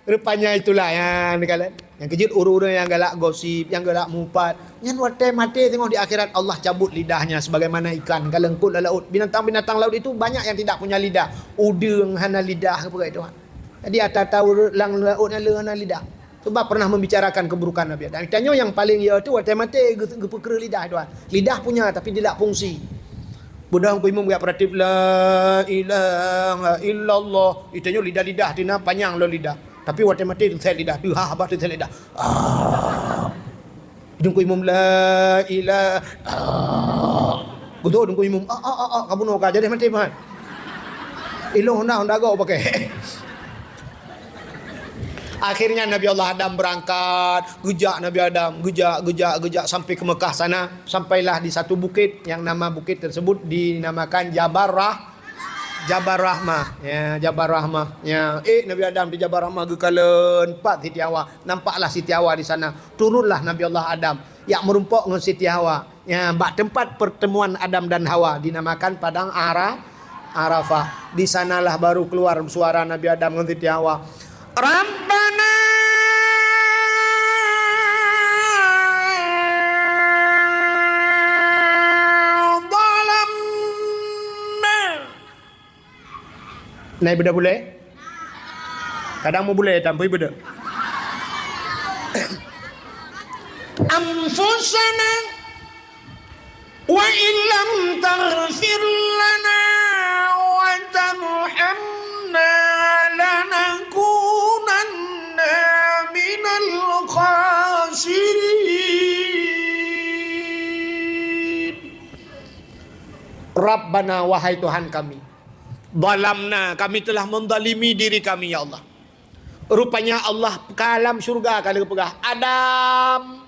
rupanya itulah nyang kalian. Nyang keujeuet ureuëng-ureuëng nyang galak gosip, nyang galak mupat. Nyan watée maté teungoh di akhirat Allah cabut lidahnya sebagaimana ikan ka leungkot lam laôt. Binatang-binatang laut itu banyak yang tidak punya lidah. Udeueng hana lidah, peugah itu. Jadi ata-ata ureuëng lam laôt nyan le hana lidah. Sebab pernah membicarakan keburukan Nabi Adam. Tanyoe nyang paling ya tu watée maté geu-, geupeukreuh lidah tu. Lidah punya tapi tidak fungsi. Beudôh ku imum geujak peuratif, "La ilaha illallah." Itanyoe lidah-lidah tina panyang lom lidah. Tapi watée maté teusét lidah, teuhah bah teusét lidah. Ah. Dungku imum, "La ilaha." Ah. Beudôh dungku imum, "Ah, ah, ah, ah, kabunoe ka jadi maté meuhan." Ilong honda, honda go pakai. Akhirnya Nabi Allah Adam berangkat, geujak Nabi Adam, geujak, geujak, geujak sampai ke Mekah sana. Sampailah di satu bukit yang nama bukit tersebut dinamakan Jabal Rah-, Jabal Rahmah. Ya, Jabal Rahmah. Ya, eh, Nabi Adam di Jabal Rahmah geukalon pat Siti Hawa. Nampaklah Siti Hawa di sana. Turunlah Nabi Allah Adam. Jak meurumpok ngon Siti Hawa. Ya, bak tempat pertemuan Adam dan Hawa dinamakan Padang Ara-, Arafah. Di sanalah baru keluar suara Nabi Adam ngon Siti Hawa. Rabbana zalamna. Nai beda bulai? Kadang mau bulai, tapi beda. Anfusana wa illam taghfir lana wa tarhamna lanakunanna minal khasirin. Rabbana, wahai Tuhan kami, zalamna, kami telah menzalimi diri kami, ya Allah. Rupanya Allah ka lam syurga ka lheueh peugah, "Adam,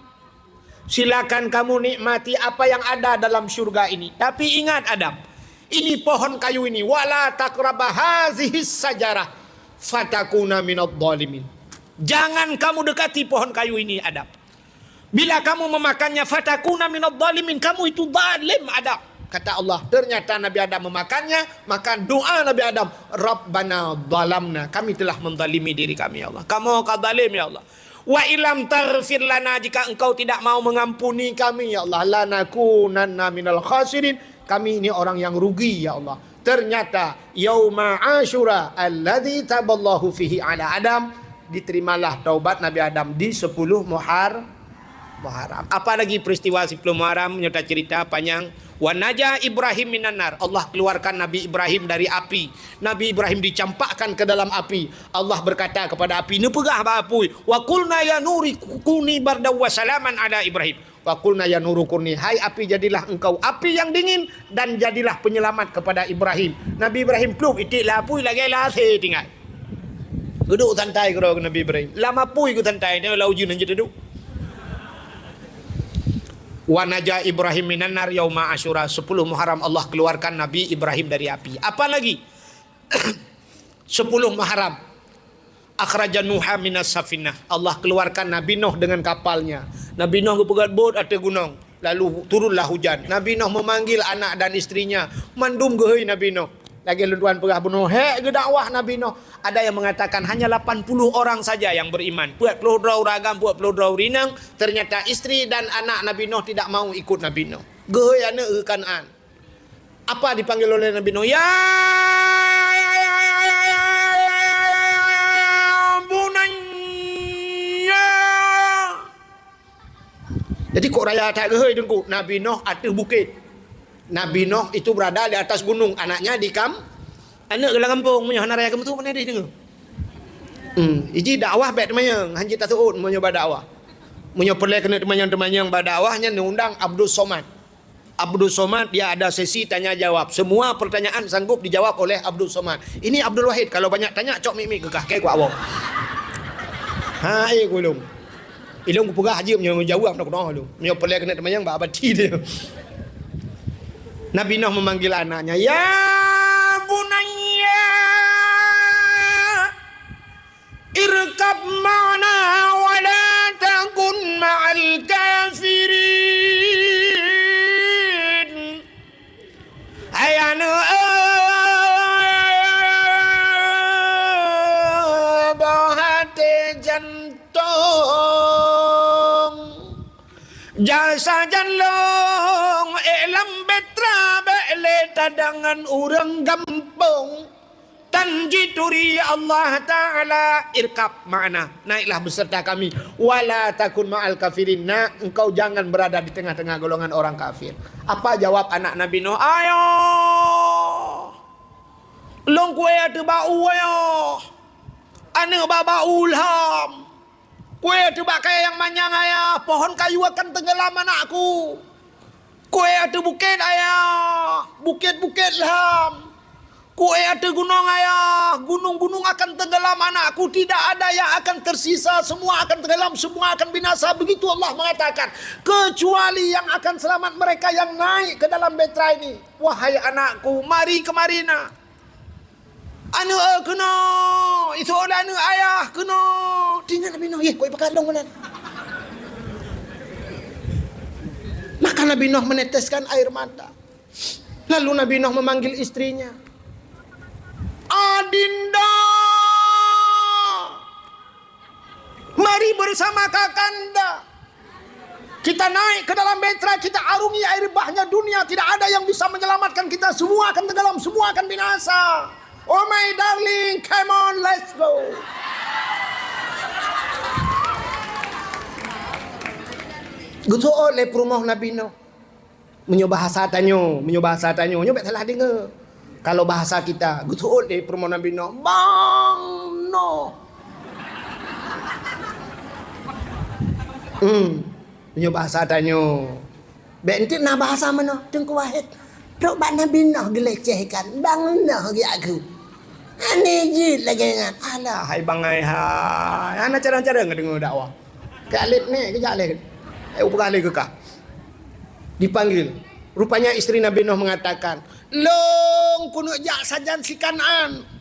silakan kamu nikmati apa yang ada dalam syurga ini. Tapi ingat, Adam, Ini pohon kayu ini, "Wala taqraba hazihis sajarah, fatakuna minadh dhalimin." Jangan kamu dekati pohon kayu ini, Adam. Bila kamu memakannya, "Fatakuna minadh dhalimin," kamu itu zalim, Adam. Kata Allah, ternyata Nabi Adam memakannya, maka doa Nabi Adam, "Rabbana zalamna," kami telah menzalimi diri kami, ya Allah. Kamu ka zalim, ya Allah. "Wa illam taghfir lana," jika Engkau tidak mau mengampuni kami, ya Allah, "lanakunanna minal khasirin," kami ini orang yang rugi, ya Allah. Ternyata, yauma Asyura alladzi taballahu fihi ala Adam, diterimalah taubat Nabi Adam di sepuluh Muhar-, Muharram. Apalagi peristiwa sepuluh Muharram, nyoe tacerita panjang. "Wa naja Ibrahim minan nar," Allah keluarkan Nabi Ibrahim dari api. Nabi Ibrahim dicampakkan ke dalam api. Allah berkata kepada api, neupeugah bak apui, "Wa qulna ya nuri kuni bardaw wa salaman ala Ibrahim." "Wa qulna ya nuru kuni," hai api, jadilah engkau api yang dingin dan jadilah penyelamat kepada Ibrahim. Nabi Ibrahim plup itik lam apui lagèe lam asèe tinggai. Geuduek santai keudroe Nabi Ibrahim. Lam apui geusantai, nyoe lam ujeuen hanjeuet teuduek. "Wa naja Ibrahim minan nar yauma Asyura," sepuluh Muharram Allah keluarkan Nabi Ibrahim dari api. Apalagi? Sepuluh Muharram. "Akhraja Nuha minas safinah." Allah keluarkan Nabi Nuh dengan kapalnya. Nabi Nuh geupeugöt bot ateueh gunong, lalu turunlah hujan. Nabi Nuh memanggil anak dan istrinya, mandum geuhôi Nabi Nuh. Lagèe lôn tuan peugah bunoe, hék geudakwah Nabi Nuh. Ada yang mengatakan hanya lapan puluh orang saja yang beriman. Peuet ploh droe ureueng agam, peuet ploh droe ureueng inong. Ternyata istri dan anak Nabi Nuh tidak mau ikut Nabi Nuh. Geuhôi aneuk keu Kanaan. Apa dipanggil oleh Nabi Nuh? "Ya bunayya." Jadi kok raya that geuhôi Teungku? Nabi Nuh ateueh bukét. Nabi Nuh itu berada di atas gunung, anaknya di kam-, aneuk lam gampông, meunyoe hana raya keumeusut, mana deh deungö. Hmm, iji dakwah bèk teumanyong, hanjeuet taseuôt meunyoe ba dakwah. Meunyoe peureulèe keuneuk teumanyong-teumanyong ba dakwah, nyan neuundang Abdul Somad. Abdul Somad, dia ada sesi tanya jawab. Semua pertanyaan sanggup dijawab oleh Abdul Somad. Ini Abdul Wahid, kalau banyak tanya, cok mik-mik keu kah, kèe kuat woe. Ha, eh, ku ilong. Ilong kupeugah jeuem nyoe jawab nak kunoh ilong. Nyoe peureulèe keuneuk teumanyong bak abati dia. Nabi Nuh memanggil anaknya, "Ya bunayya, irkab ma'ana wa la takun ma'al kafirin." Hai aneuk, boh até jantong, jak sajan lôn ék lam bahtera, bèk lé tadangan ureueng gampông. Tan jituri Allah Ta'ala, "Irkab ma'ana, naiklah beserta kami. Wala takun ma'al kafirin, nak, engkau jangan berada di tengah-tengah golongan orang kafir." Apa jawab anak Nabi Nuh? "Ayah, lôn kueh ateueh bak u, ayah. Aneuk bak, bak u lham. Kueh ateueh bak kayèe nyang manyang, ayah. Pohon kayu akan tenggelam, anakku. Kueh ateueh bukét, ayah. Bukét-bukét lham. Kueh ateueh gunong, ayah. Gunung-gunung akan tenggelam, anakku. Tidak ada yang akan tersisa. Semua akan tenggelam, semua akan binasa." Begitu Allah mengatakan, "Kecuali yang akan selamat mereka yang naik ke dalam bahtera ini." Wahai anakku, mari kemari, nak. Aneuk, eh, keunoe, iseuôt lé aneuk, ayah, keunoe. Teuingat Nabi Nuh, yeh, kok ipakat lôn meunan. Maka Nabi Nuh meneteskan air mata. Lalu Nabi Nuh memanggil istrinya. "Adinda, mari bersama kakanda. Kita naik ke dalam bahtera, kita arungi air bahnya dunia. Tidak ada yang bisa menyelamatkan kita. Semua akan tenggelam, semua akan binasa. Oh my darling, come on, let's go." Geuseuôt lé peurumoh Nabi Nuh. Meunyoe bahasa tanyoe, meunyoe bahasa tanyoe, nyoe bèk salah deungö. Kalau bahasa kita, geuseuôt lé peurumoh Nabi Nuh, "Bang Nuh." Hmm, meunyoe bahasa tanyoe. Bèk enteuk na bahasa meunoe, Teungku Wahid. Trok bak Nabi Nuh geulecehkan, "Bang Nuh," geujak kheun. Aneh jeuet lagèe nyan. Alah, hai bangai hai. Hana carông-carông deungö dakwah. Keu alet nèk, keujak lé. Eh, upeugah lé keu kah. Dipanggil. Rupanya istri Nabi Nuh mengatakan, "Lôn keuneuk jak sajan si Kan'an.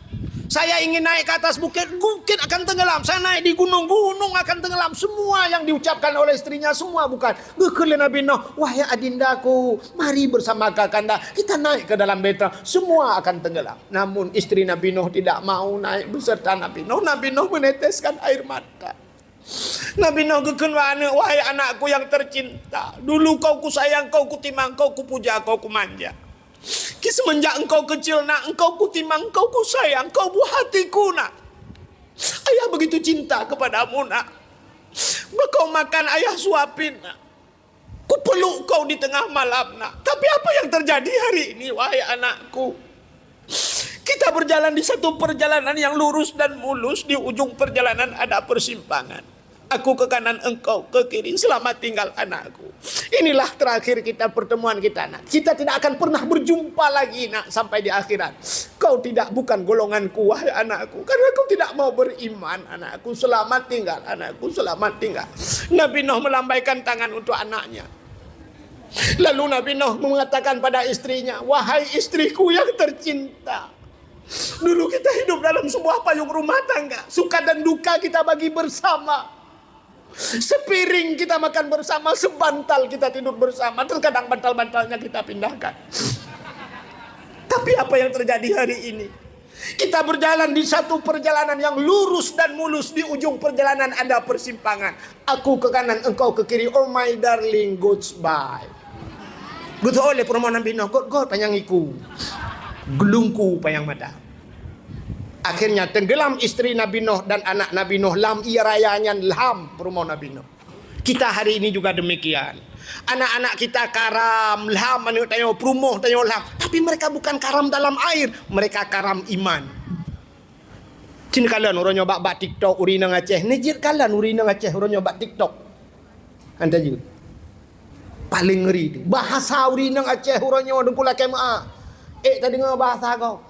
Saya ingin naik ke atas bukit, bukit akan tenggelam. Saya naik di gunung, gunung akan tenggelam." Semua yang diucapkan oleh istrinya, semua bukan. Geukheun lé Nabi Nuh, "Wahai adindaku, mari bersama kakanda, kita naik ke dalam benteng. Semua akan tenggelam." Namun istri Nabi Nuh tidak mau naik beserta Nabi Nuh. Nabi Nuh meneteskan air mata. Nabi Nuh geukheun bak aneuk, "Wahai anakku yang tercinta, dulu kau kusayang, kau kutimang, kau kupuja, kau kumanja. Ki semenjak engkau kecil, nak, engkau kutimang, kau kusayang, kau buah hatiku, nak. Ayah begitu cinta kepadamu, nak. Bak kau makan, ayah suapin, nak. Kupeluk kau di tengah malam, nak. Tapi apa yang terjadi hari ini, wahai anakku? Kita berjalan di satu perjalanan yang lurus dan mulus, di ujung perjalanan ada persimpangan. Aku ke kanan, engkau ke kiri. Selamat tinggal, anakku. Inilah terakhir kita, pertemuan kita, nak. Kita tidak akan pernah berjumpa lagi, nak, sampai di akhirat. Kau tidak, bukan golonganku, wahai anakku. Karena kau tidak mau beriman, anakku. Selamat tinggal, anakku. Selamat tinggal." Nabi Nuh melambaikan tangan untuk anaknya. Lalu Nabi Nuh mengatakan pada istrinya, "Wahai istriku yang tercinta, dulu kita hidup dalam sebuah payung rumah tangga. Suka dan duka kita bagi bersama. Sepiring kita makan bersama, sebantal kita tidur bersama. Terkadang bantal-bantalnya kita pindahkan. Tapi apa yang terjadi hari ini? Kita berjalan di satu perjalanan yang lurus dan mulus, di ujung perjalanan ada persimpangan. Aku ke kanan, engkau ke kiri. Oh my darling, goodbye." Beutôi lé peurumoh Nabi Nuh, got-got panyang iku, geulungku panyang mata. Akhirnya tenggelam istri Nabi Nuh dan anak Nabi Nuh lam ie raya nyan, lam peurumoh Nabi Nuh. Kita hari ini juga demikian. Anak-anak kita karam lam, aneuk tanyoe, peurumoh tanyoe lam. Tapi mereka bukan karam dalam air, mereka karam iman. Cit kalon uroe nyoe bak, bak TikTok ureueng inong Aceh. Ni cit kalon ureueng inong Aceh uroe nyoe bak TikTok. Anda jeuet. Paling ngeri tu. Bahasa ureueng inong Aceh uroe nyoe, Teungku, lakèe meu'ah. Eh, tadeungoe bahasa gob.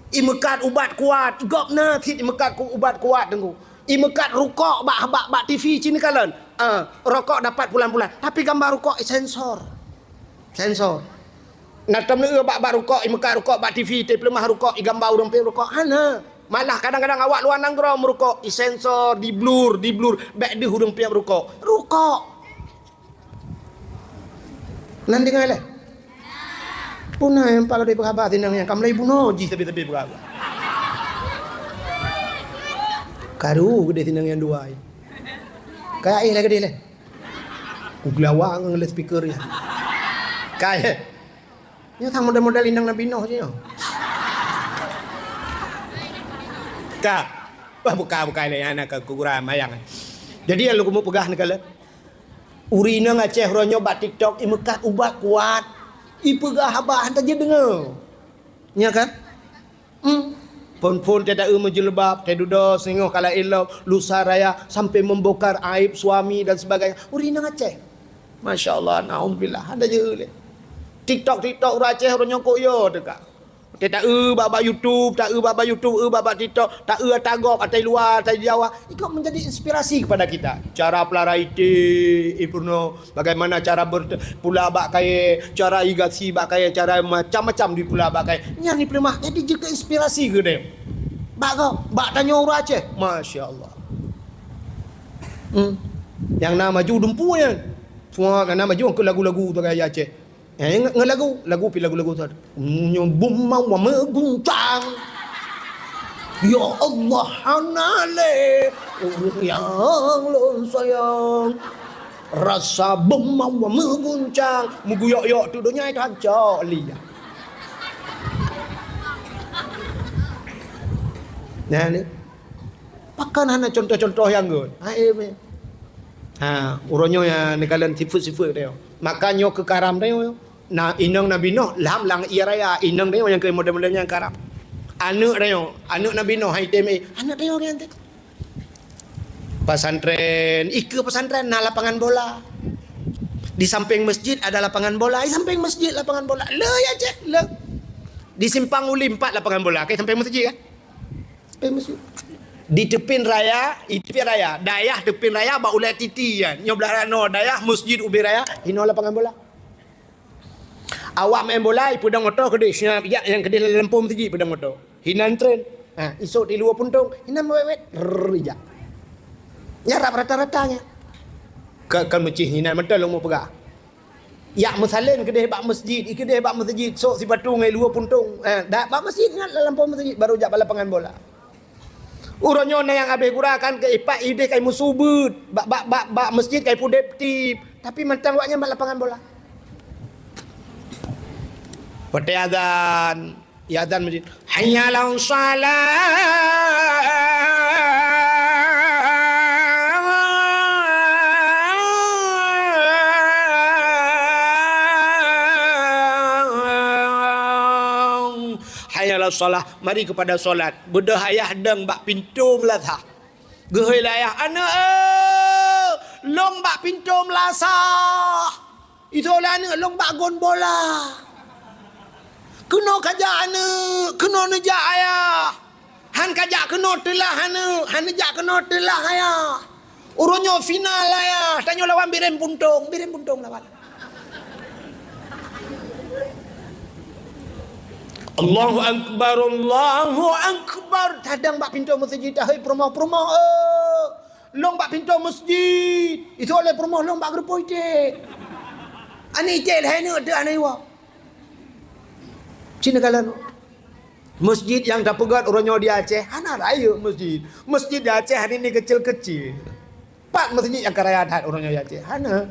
Imeukat ubat kuat. Gob na cit imeukat ku-, ubat kuat, Teungku. Imeukat rukok bak, bak, bak T V cit kalon. Ah, rokok dapat pulan-pulan. Tapi gambar rukok isensor. Sensor. Na tom neueu bak, bak rukok, imeukat rukok bak T V, tapeuleumah rukok, igambar ureueng peuet rukok. Hana. Malah kadang-kadang awak luwa nanggroe meurukok, isensor, di-blur, di-blur. Bèk deuh ureueng peuet rukok. Rukok. Nan deungoe lé? Puna nyang pala dibeuhaba sinang nyan, ka mulai bunoe jih sabe-sabe beuhaba. Karu geudeh sinang nyang dua. Kaya eh lah geudeh lé. Kugeulawa ngon loudspeaker nyan. Kaya. Nyoe sang model-model inong Nabi Nuh jih nyoe. Ka. Wah, buka-buka lé aneuk keu kuburan mayang. Jadi, nyang lôn keumeung peugah neukalon. Ureueng inong Aceh uroe nyoe bak TikTok, imeukat ubat kuat. Ipeugah haba hana jeuet deungoe. Nya kan? Hmm. Phon-phon teuh taeu meujilbab, teuh dudoe singoh kala ilop, lusa raya, sampai membongkar aib suami dan sebagainya. Ureueng inong Aceh. Masya Allah, naudzubillah. Hana jeuet lé. TikTok, TikTok ureueng Aceh, ureueng nyoe kok yo teuka. Teuh taeu bak, bak YouTube, taeu bak, bak YouTube, eu bak, bak TikTok, taeu ata gob, ata luwa, ata Jawa. Ikut menjadi inspirasi kepada kita. Cara pelara ité, ipeurunoe, bagaimana cara ber-, pula bak kayèe, cara igasi bak kayèe, cara macam-macam dipula bak kayèe. Nyan dipeuleumah, jadi jeuet keu inspirasi keu tanyoe. Bak gob, bak tanyoe ureueng Aceh. Masya Allah. Hmm. Nyang na maju dumpu nyan. Semua nyang na maju keu lagu-lagu tu gaya Aceh. Eh, nge-, nge-, lagu, lagu pi lagu-lagu tu. Nyoe beumawa meuguncang. Ya Allah, hana lé ureueng nyang lôn sayang. Rasa beumawa meuguncang. Meuguyok-yok tu donya itu hancok liya. Nah, ni. Pakon hana contoh-contoh nyang göt. Ha, eh, meh. Ha, uroe nyoe ya neukalon sifeuet-sifeuet tanyoe. Maka nyoe keu karam tanyoe. Na inong Nabi Nuh lam, lam ie raya, inong tanyoe nyang keu model-model nyang karam. Aneuk tanyoe, aneuk Nabi Nuh hai tem, eh, aneuk tanyoe nyan teuh. Pesantren, ikeue pesantren na lapangan bola. Di samping masjid ada lapangan bola, di samping masjid lapangan bola. Le ya ceh, le. Di Simpang Uli empat lapangan bola, ke samping masjid kan? Samping masjid. Di teupin raya, di teupin raya, dayah teupin raya bak ulèe titi kan. Nyoe blah raya, dayah masjid ubé raya, inoe lapangan bola. Awak main bola, ipeudong moto keudeh, siap jak nyang keudeh lam lampôh meuseujid, peudong moto. Hinan tren. Ha, isok di luwa puntông, hinan wet-wet, rrrr, ijak. Nyan rab rata-rata nyan. Ka, kan meucih hinan mantong lôn meupeugah. Jak meusaleuem keudeh bak meuseujid, i keudeh bak meuseujid, sok sipatu ngon luwa puntông. Ha, dak bak meuseujid nyan lam lampôh meuseujid, baru jak bak lapangan bola. Uroe nyoe na nyang habéh gura kan keu ipat ideh kai meusu beuet, bak, bak, bak, bak meuseujid kai pudeb tieb, tapi mantong awak nyan bak lapangan bola. Watèe azan, ya azan meuseujid, "Hayya 'alas shalah." "Hayya 'alas shalah." Mari kepada solat. Beudôh ayah dong bak pintoe meulasah. Geuhôi lé ayah, "Aneuk, eh, lôn bak pintoe meulasah." Itu lé aneuk, "Lôn bak gon bola." "Keunoe kajak aneuk, keunoe neujak ayah." "Han kajak keunoe teulah aneuk, han neujak keunoe teulah ayah." Uroe nyoe final ayah, tanyoe lawan Bireuen Puntông, Bireuen Puntông lawan. Allahu Akbar, Allahu Akbar. Tadong bak pintoe meuseujid, tahôi peurumoh-peurumoh, eh. Lôn bak pintoe meuseujid. Itu lé peurumoh lôn bak geureupoh iték. Aneuk iték lhèe neuk teuh aneuk iwa. Cina kalon. Meuseujid nyang tapeugöt uroe nyoe di Aceh, hana rayeuk meuseujid. Meuseujid di Aceh hari ini kecil-kecil. Pat meuseujid nyang ka raya that uroe nyoe di Aceh? Hana.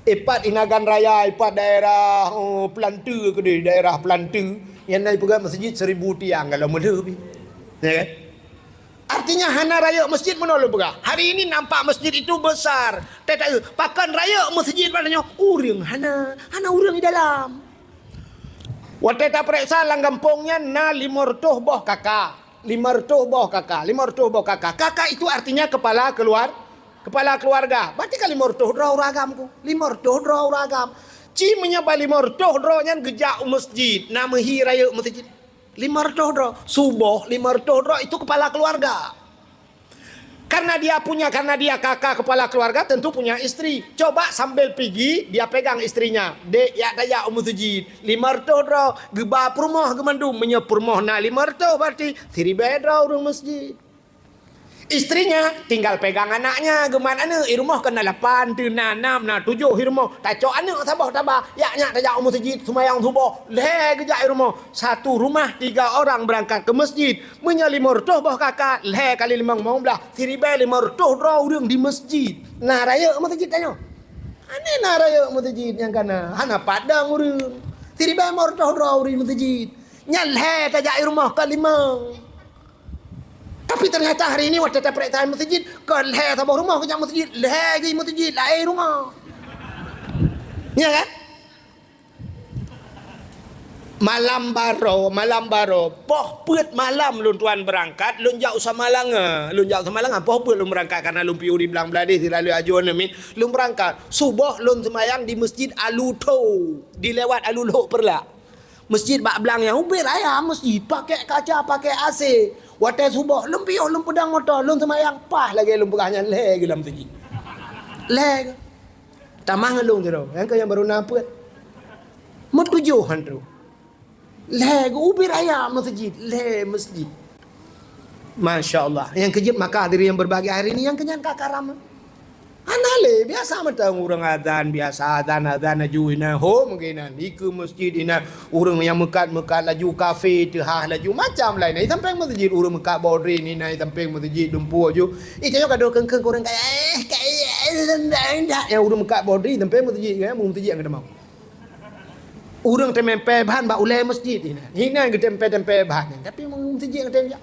Ipat Inagan Raya, ipat daerah, oh, Peulanteu keudeh, daerah Peulanteu. Nyang na ipeugöt meuseujid seribu tiang kalau meulheueh pih. Ya kan? Artinya hana rayeuk meuseujid meunoe lôn peugah. Hari ini nampak meuseujid itu besar. Tetapi pakon rayeuk meuseujid pada nyoe? Ureueng hana, hana ureueng di dalam. Watèe tapareksa lam gampông nyan na limong reutôh boh kaka. Limong reutôh boh kaka, limong reutôh boh kaka. Kaka itu artinya kepala keluar-, kepala keluarga. Berarti kan limong reutôh droe ureueng agam ku. Limong reutôh droe ureueng agam. Ci meunyoe ban limong reutôh droe nyan geujak u meuseujid, na meuhi rayeuk meuseujid. Limong reutôh droe. Suboh limong reutôh droe itu kepala keluarga. Karena dia punya, karena dia kaka kepala keluarga, tentu punya istri. Coba sambil pigi, dia pegang istrinya. "Dek, jak tajak u meuseujid. Limong reutôh droe, geuba peurumoh geumandum. Meunyoe peurumoh na limong reutôh, berarti siribèe droe ureueng meuseujid." Istrinya tinggal pegang anaknya, geumat aneuk, i rumoh kon na lapan, teuh na nam, na tujoh i rumoh. Tacok aneuk saboh taba, jak nyak tajak u meuseujid, seumayang suboh, lhèe geujak i rumoh. Satu rumah tiga orang berangkat ke masjid. Meunyoe limong reutôh boh kaka, lhèe kali limong, limong blaih, siribèe limong reutôh droe ureueng di masjid. Na rayeuk meuseujid tanyoe? Hana na rayeuk meuseujid nyang kana. Hana padang ureueng. Siribèe limong reutôh droe ureueng meuseujid. Nyan lhèe tajak i rumoh kon limong. Tapi ternyata hari ini watèe tapareksa meuseujid, kon lhèe saboh rumoh geujak meuseujid, lhèe geuh meuseujid, laén rumoh. Ya kan? Malam baroe, malam baroe, poh peuet malam lôn tuan beurangkat, lôn jak u Samalanga. Lôn jak u Samalanga, poh peuet lôn beurangkat, karena lôn piôh di Blang Bladeh, sira lheueh ajoe neumin, lôn beurangkat. Suboh lôn seumayang di Masjid Alu Tho, di lewat Alu Lhok Peureulak. Masjid bak blang nyan ubit raya, masjid pakai kaca, pakai A C. Watèe suboh, lôn piôh, lôn peudong moto, lôn seumayang, paih lagèe lôn peugah nyan, lhèe geuh lam masjid. Lhèe geuh. Tamah ngon lôn sidroe, nyang keu nyang baru na peuet. Meutujoh han troh. Lhèe geuh ubit raya masjid, lhèe masjid. Masya Allah. Nyang keujeuet maka hadirin yang berbahagia hari ini, nyang keu nyan ka karam. Hana lé, biasa mantong ureueng azan, biasa azan, azan laju inan, ho meugenan, dikeue masjid inan, ureueng nyang meukat-meukat laju kafe teuhah laju macam laén. Isampéng masjid ureueng meukat bodri inan, isampéng masjid dumpeue ju. Ih, tanyoe ka dua keungkeung ureueng kaya, eh, kaya, eh, ndak, ndak. Nyang ureueng meukat bodri, isampéng masjid, kan, masjid nyang keudamau. Ureueng teumèe pèe ban bak ulèe masjid inan. Inan geuteumpèe-teumpèe ban, tapi masjid nyang teujak.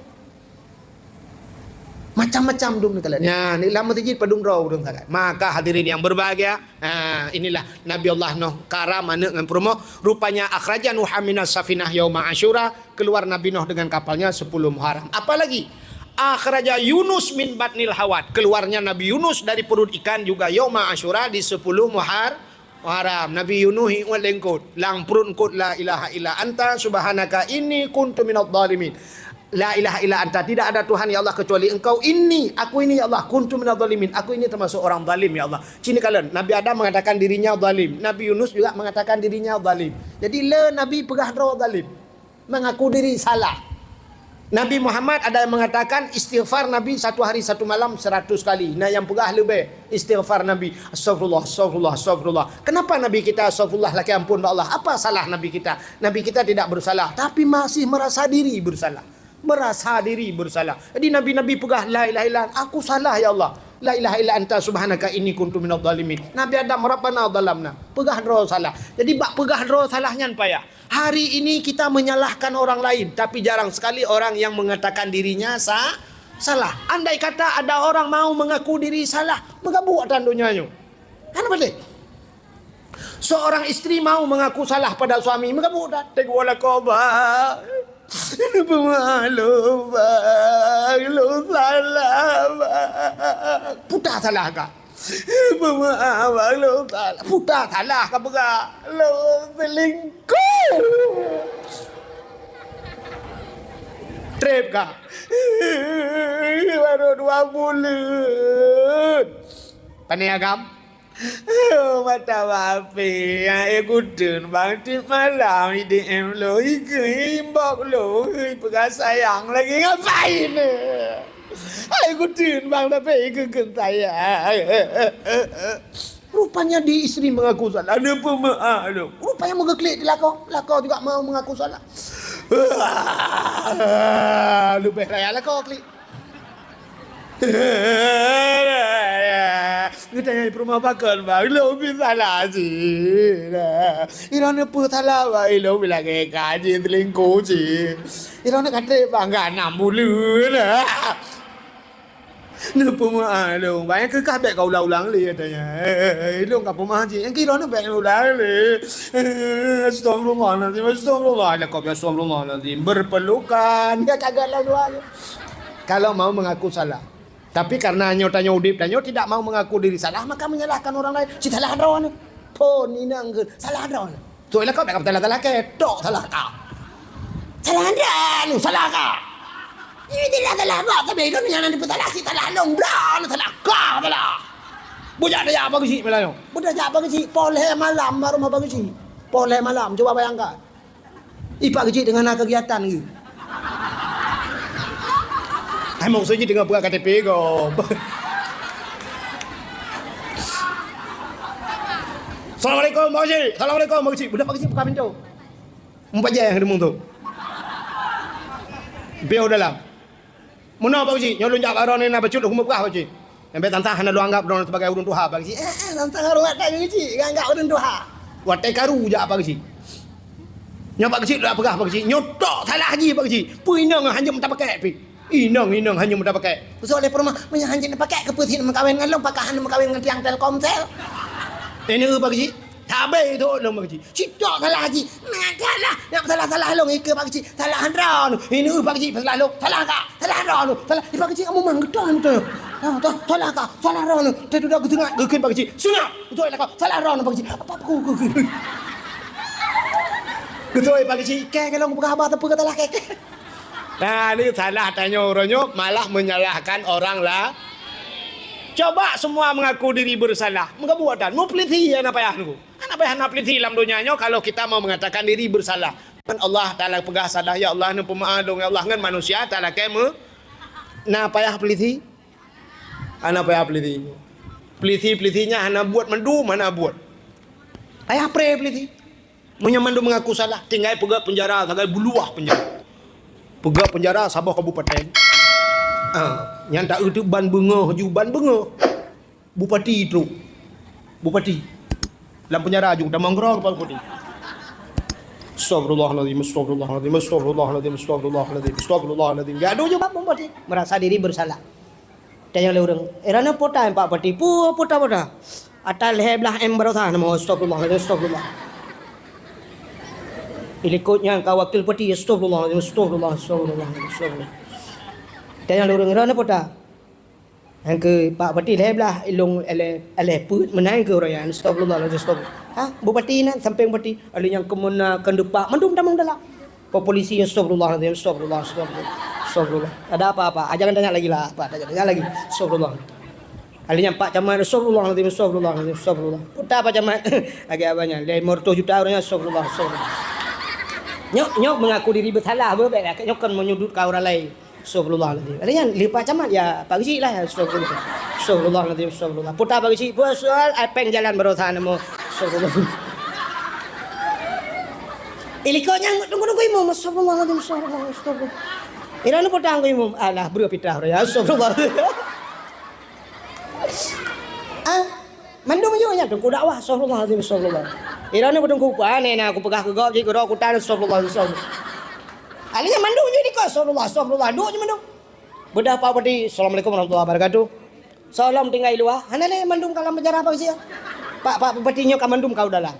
Macam-macam dum neukalon. Nah, di lam masjid padum droe ureueng sagai. Maka hadirin yang berbahagia, ha, inilah Nabi Allah Nuh karam aneuk ngon peurumoh. Rupanya akhraja Nuhan minas safinah yauma Asyura, keluar Nabi Nuh dengan kapalnya sepuluh Muharram. Apalagi akhraja Yunus min batnil hawat, keluarnya Nabi Yunus dari perut ikan juga yauma Asyura di sepuluh Muhar-, Muharram. Nabi Yunus iuet lé eungkôt, lam pruet eungkôt la ilaha illa anta subhanaka inni kuntu minadh dhalimin. La ilaha illa anta, tidak ada Tuhan ya Allah kecuali Engkau. Inni, aku ini ya Allah, kuntu minadh dhalimin, aku ini termasuk orang zalim ya Allah. Sini kalian, Nabi Adam mengatakan dirinya zalim, Nabi Yunus juga mengatakan dirinya zalim. Jadi le Nabi peugah droe zalim, mengaku diri salah. Nabi Muhammad ada yang mengatakan istighfar Nabi satu hari satu malam seratus kali. Nah, yang peugah leubeh istighfar Nabi, astagfirullah, astagfirullah, astagfirullah. Kenapa Nabi kita astagfirullah, lakèe ampôn bak Allah? Apa salah Nabi kita? Nabi kita tidak bersalah, tapi masih merasa diri bersalah. Merasa diri bersalah. Jadi nabi-nabi peugah, "La ilaha illa anta, aku salah ya Allah. La ilaha illa anta subhanaka inni kuntu minadh dhalimin." Nabi Adam, "Rabbana zalamna." Peugah droe salah. Jadi bak peugah droe salah nyan payah. Hari ini kita menyalahkan orang lain, tapi jarang sekali orang yang mengatakan dirinya sa-, salah. Andai kata ada orang mau mengaku diri salah, meugabuek tan donya nyoe. Kan betul? Seorang isteri mau mengaku salah pada suami, meugabuek tan. Teguh lakoe, bah. Peumaklum, bah. Lôn salah, bah. Puta salah ka. Peumaklum, bah. Lôn salah. Puta salah ka peugah. Lôn selingkuh. Trép ka. Baru dua buleuen. Pane agam? Oh, mata bak api, nyang ék kuteun bang tiep malam, I D M lôn, i keu inbox lôn, i peugah sayang lagi ngapain? Ai kuteun bang, tapi i keu kheun sayang. Rupanya di istri mengaku salah, ada pemaaf lôn. Rupanya meugeklik di lakoe, lakoe juga mau mengaku salah. Leubeh raya lakoe klik. Geutanyoe peurumoh pakon, bang? Ilôn pih salah cit. Ilôn neupeu salah, bang. Ilôn pih lagèe ka jih, selingkuh cit. Ilôn ka trép, bang, ka nam buleuen. Neupeumaaf lôn, bang. Nyang keu kah bèk ka ulang-ulang lé, katanya. Ilôn ka peumaaf cit. Nyang keu droeneuh bèk ulang lé. Astagfirullahalazim, astagfirullah. Lakoe, astagfirullahalazim. Berpelukan. Ya, kagak lalu aja. Kalau mau mengaku salah. Tapi karena nyoe tanyoe udép tanyoe tidak mau mengaku diri salah, maka menyalahkan orang lain. Cit salah droeneuh. Phon inong kheun, salah droeneuh. Sôk lakoe bèk ka salah-salah kèe, tok salah ka. Salah droeneuh, salah ka. Ini jelas salah ka, tapi droeneuh nyang na neupeusalah, cit salah lôn, droeneuh salah ka, salah. Bujak tajak Pak Geuchik malam nyoe. Bujak tajak Pak Geuchik, poh lhèe malam bak rumoh Pak Geuchik. Poh lhèe malam, cuba bayangkan. I Pak Geuchik teungoh na kegiatan geuh. Hai, maksud jih teungoh peugah K T P gob. Assalamualaikum, Pak Geuchik. Assalamualaikum, Pak Geuchik. Budak Pak Geuchik buka pintu. Meupajan deungon tu. Piôh dalam. Meunoe, Pak Geuchik, nyoe lôn jak bak droeneuh na bacut lôn keumeung peugah, Pak Geuchik. Nyang bèk tantang hana lôn anggap droeneuh sibagai ureueng tuha, Pak Geuchik. Eh, eh, tantang ureueng tak, Pak Geuchik, nggak anggap ureueng tuha. Watèe karu jak, Pak Geuchik. Nyoe Pak Geuchik lôn peugah, Pak Geuchik. Nyoe tok salah jih, Pak Geuchik. Peue inong hanjeuet meuta pakèk pih. Inong, inong hanjeuet meuta pakèk. Peusok lé peurumoh, meunyoe hanjeuet meuta pakèk, keupeue sit meukawen ngon lôn, pakon hana meukawen ngon tiang Telkomsel. Ini, Pak Geuchik. Sabe itu lôn, Pak Geuchik. Cit tok salah jih. Maka lah, nyang salah-salah lôn, i keu Pak Geuchik. Salah droeneuh. Ini, Pak Geuchik, salah lôn. Salah ka? Salah droeneuh. Salah. I Pak Geuchik, kamoe mang geutôi, geutôi. Ha, toh, salah ka? Salah droeneuh. Teuduek geuteungat, geukheun Pak Geuchik. Sunat. Beutôi lah ka. Salah droeneuh, Pak Geuchik. Apa aku geukheun? Geutôi Pak Geuchik. Kèe, kalau peugah haba, tapi kata lah kèe. Nah, ini salah tanyoe uroe nyoe, malah menyalahkan orang lah. Coba semua mengaku diri bersalah. Meugabuek tan. Meupeulisi hana payah nunggu. Hana payah na peulisi lam donya nyoe kalau kita mau mengatakan diri bersalah. Kan Allah Taala peugah salah, "Ya Allah, neupeumaaf lôn, ya Allah," ngon manusia Taala kèe meu-, na payah peulisi? Hana payah peulisi. Peulisi-peulisi nyan hana buet mandum, hana buet. Payah pré peulisi. Meunyoe mandum mengaku salah, tinggai peugöt peunjara sagai buluwah peunjara. Peugöt peunjara saboh kabupaten. Ah, nyan taeu teuh ban beungoh ju ban beungoh. Bupati trok. Bupati. Lam peunjara ju tamong keudroe keupada bupati. Astagfirullahalazim, astagfirullahalazim, astagfirullahalazim, astagfirullahalazim, astagfirullahalazim. Gadoh ju bak bupati. Merasa diri bersalah. Tanyong lé ureueng, "Eh, droeneuh peue ta, Pak Bupati?" "Peue, peue ta, peue ta?" "Ata lhèe blah M baroesa nama." "Astagfirullahalazim, astagfirullah." Ilikot nyan ka wakil bupati, "Astagfirullahalazim, astagfirullah, astagfirullah, astagfirullah." Tanyong lé ureueng, "Droeneuh peue ta?" Nyang keu Pak Bupati lhèe blah, ilong lhèe, lhèe peuet meunan keu ureueng nyan. Astagfirullahalazim, astagfirullah. Ha, bupati nyan, sampéng bupati, ada nyang keumeuna, keundupak, mandum tamong dalam. Polisi, astagfirullahalazim, astagfirullah, astagfirullah. Astagfirullah. Ada apa-apa? Ah, jangan tanya lagi lah. Apa? Tanya, tanya lagi. Astagfirullah. Ahli nyan Pak Camat, astagfirullahaladzim, astagfirullahaladzim, astagfirullah. Puta Pak Camat. Lagi abang nyan. Lima ratus juta orang nyan, astagfirullah, astagfirullah. Nyok, nyok mengaku diri bersalah, beuh, bèk, nyok kan menyudutkan orang lain. Astagfirullahaladzim. Ada nyan, lé Pak Camat, ya, Pak Geuchik lah, astagfirullah. Astagfirullahaladzim, astagfirullah. Puta Pak Geuchik, puasa, ai péng jalan baroesa namo. Astagfirullah. Ilikot nyan, tunggu-tunggu imum, astagfirullahaladzim, astagfirullah, astagfirullah. Ira ni potang ku imum, alah, breuh pitah raya, astagfirullah. Ah, mandum juga nyan, tunggu dakwah, astagfirullahaladzim, astagfirullah. Ira ni potang ku, ah, ni, nah, aku peugah ke gop, jadi ke rok, aku tan, astagfirullah, astagfirullah. Ahli nyan mandum juga ni kau, astagfirullah, astagfirullah, duk je mandum. Bedah Pak Bupati, assalamualaikum warahmatullahi wabarakatuh. Salam tinggai luar, hana lé mandum kalam penjara apa sih? Pak, Pak Bupati nyoe ka mandum kau dalam.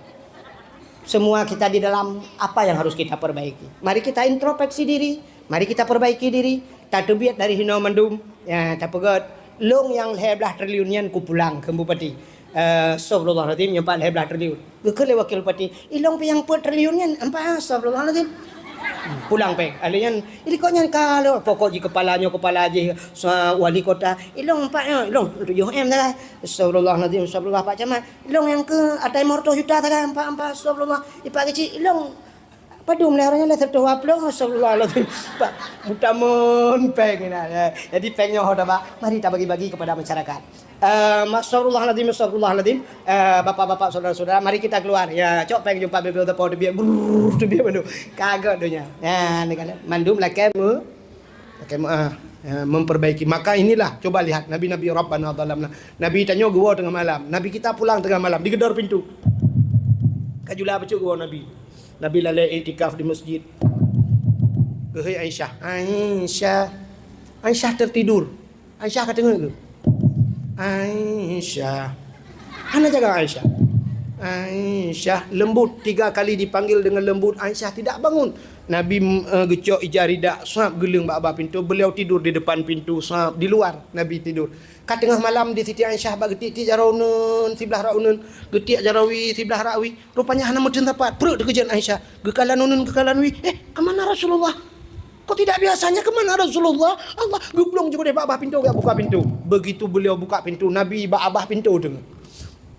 Semua kita di dalam, apa yang harus kita perbaiki? Mari kita introspeksi diri, mari kita perbaiki diri, tateubiet dari hinoe mandum, ya, tapeugét, lôn nyang lhèe blaih triliun nyan kupulang keu Bupati. Eh, astagfirullahaladzim, nyoe pat lhèe blaih triliun. Geukheun lé wakil bupati, ilong pih nyang peuet triliun nyan, empat, astagfirullahaladzim. Pulang péng. Ahli nyan, ilikot nyan ka lôn, pokok jih kepala nyoe, kepala jih, sa-, wali kota. Ilong empat nyoe, ilong tujoh M dah. Astagfirullahaladzim, astagfirullah Pak Camat. Ilong nyang keu atai lima ratus juta sagai, empat, empat, astagfirullah. Ipak kecil, ilong padum lé orang nyan lé seratus dua puluh, astagfirullahaladzim. Pak, mutamun péng ni nah. Jadi péng nyoe ho dah, Pak. Mari kita bagi-bagi kepada masyarakat. Eh, astagfirullahaladzim, astagfirullahaladzim. Eh, bapak-bapak, saudara-saudara, mari kita keluar. Ya, cok péng jumpa bebe tepo teubiet, brrr, teubiet mandum. Kagok donya. Ya, ni kan. Mandum lakèe mu-, lakèe mu-, ah, ya, memperbaiki. Maka inilah, coba lihat, Nabi-Nabi Rabbana zalamna. Nabi tanyoe geuwoe teungoh malam. Nabi kita pulang teungoh malam, digedor pintu. Ka jula bacut geuwoe Nabi. Nabi lalè iktikaf di masjid. Geuhôi Aisyah. Aisyah. Aisyah tertidur. Aisyah ka teungeut keu? Aisyah. Hana jaga Aisyah. Aisyah lembut, tiga kali dipanggil dengan lembut, Aisyah tidak bangun. Nabi, eh, geucok ija ridak, sab geuleueng bak babah pintu, beliau tidur di depan pintu, sab di luar Nabi tidur. Ka teungoh malam di Siti Aisyah bak geutiek-tiek jaroe uneun, siblah rak uneun, geutiek jaroe wie, siblah rak wie. Rupanya hana meuteun sapat, preuet teukeujot Aisyah. Geukalon uneun, geukalon wie. Eh, kemana Rasulullah? Kok tidak biasanya, kemana Rasulullah? Allah, geuplueng ju keudeh bak babah pintu, geujak buka pintu. Begitu beliau buka pintu, Nabi bak babah pintu teungoh.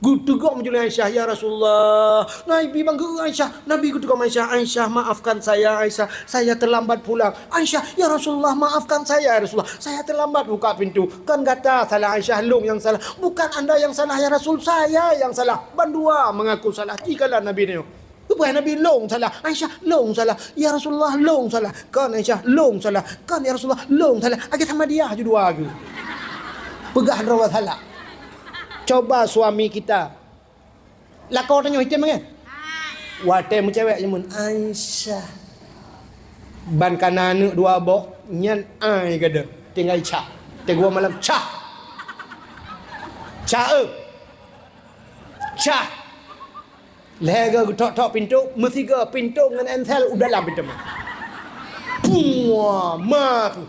Geuteugok meujulai Aisyah, "Ya Rasulullah." Nabi bang geu Aisyah. Nabi geuteugok Aisyah, "Aisyah, maafkan saya, Aisyah. Saya terlambat pulang." Aisyah, "Ya Rasulullah, maafkan saya, ya Rasulullah. Saya terlambat buka pintu." Kan gata salah, Aisyah, lôn nyang salah. Bukan anda yang salah, ya Rasul, saya yang salah. Bandua mengaku salah. Jikalau Nabi nyoe. Bukan Nabi lôn salah, Aisyah lôn salah, ya Rasulullah lôn salah, kan Aisyah lôn salah, kan ya Rasulullah lôn salah. Akhé sama dia ju dua geuh. Peugah droe salah. Coba suami kita. Lakoe tanyoe item kan? Watèe meucewek jameun Aisyah. Ban kana aneuk dua boh, nyan ai gada. Tinggai cah. Teguh malam cah. Cah, eh. Cah. Lhèe geuthok-thok pintoe, meusigoe pintoe ngon ensel u dalam pintoe. Puah, ma tu.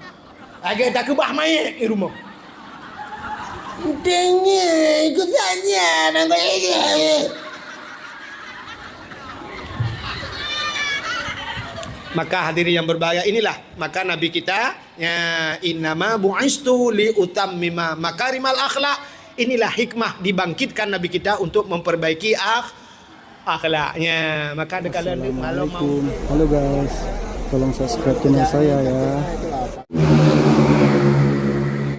Lagèe takeubah manyèt di rumoh. Teungoh, ku saja nanggroe. Maka hadirin yang berbahagia, inilah maka Nabi kita, ya, innama bu'istu li utammima makarimal akhlak. Inilah hikmah dibangkitkan Nabi kita untuk memperbaiki akh-, akhlaknya. Maka ada kalian malam mau. Assalamualaikum. Halo guys, tolong subscribe channel saya ya.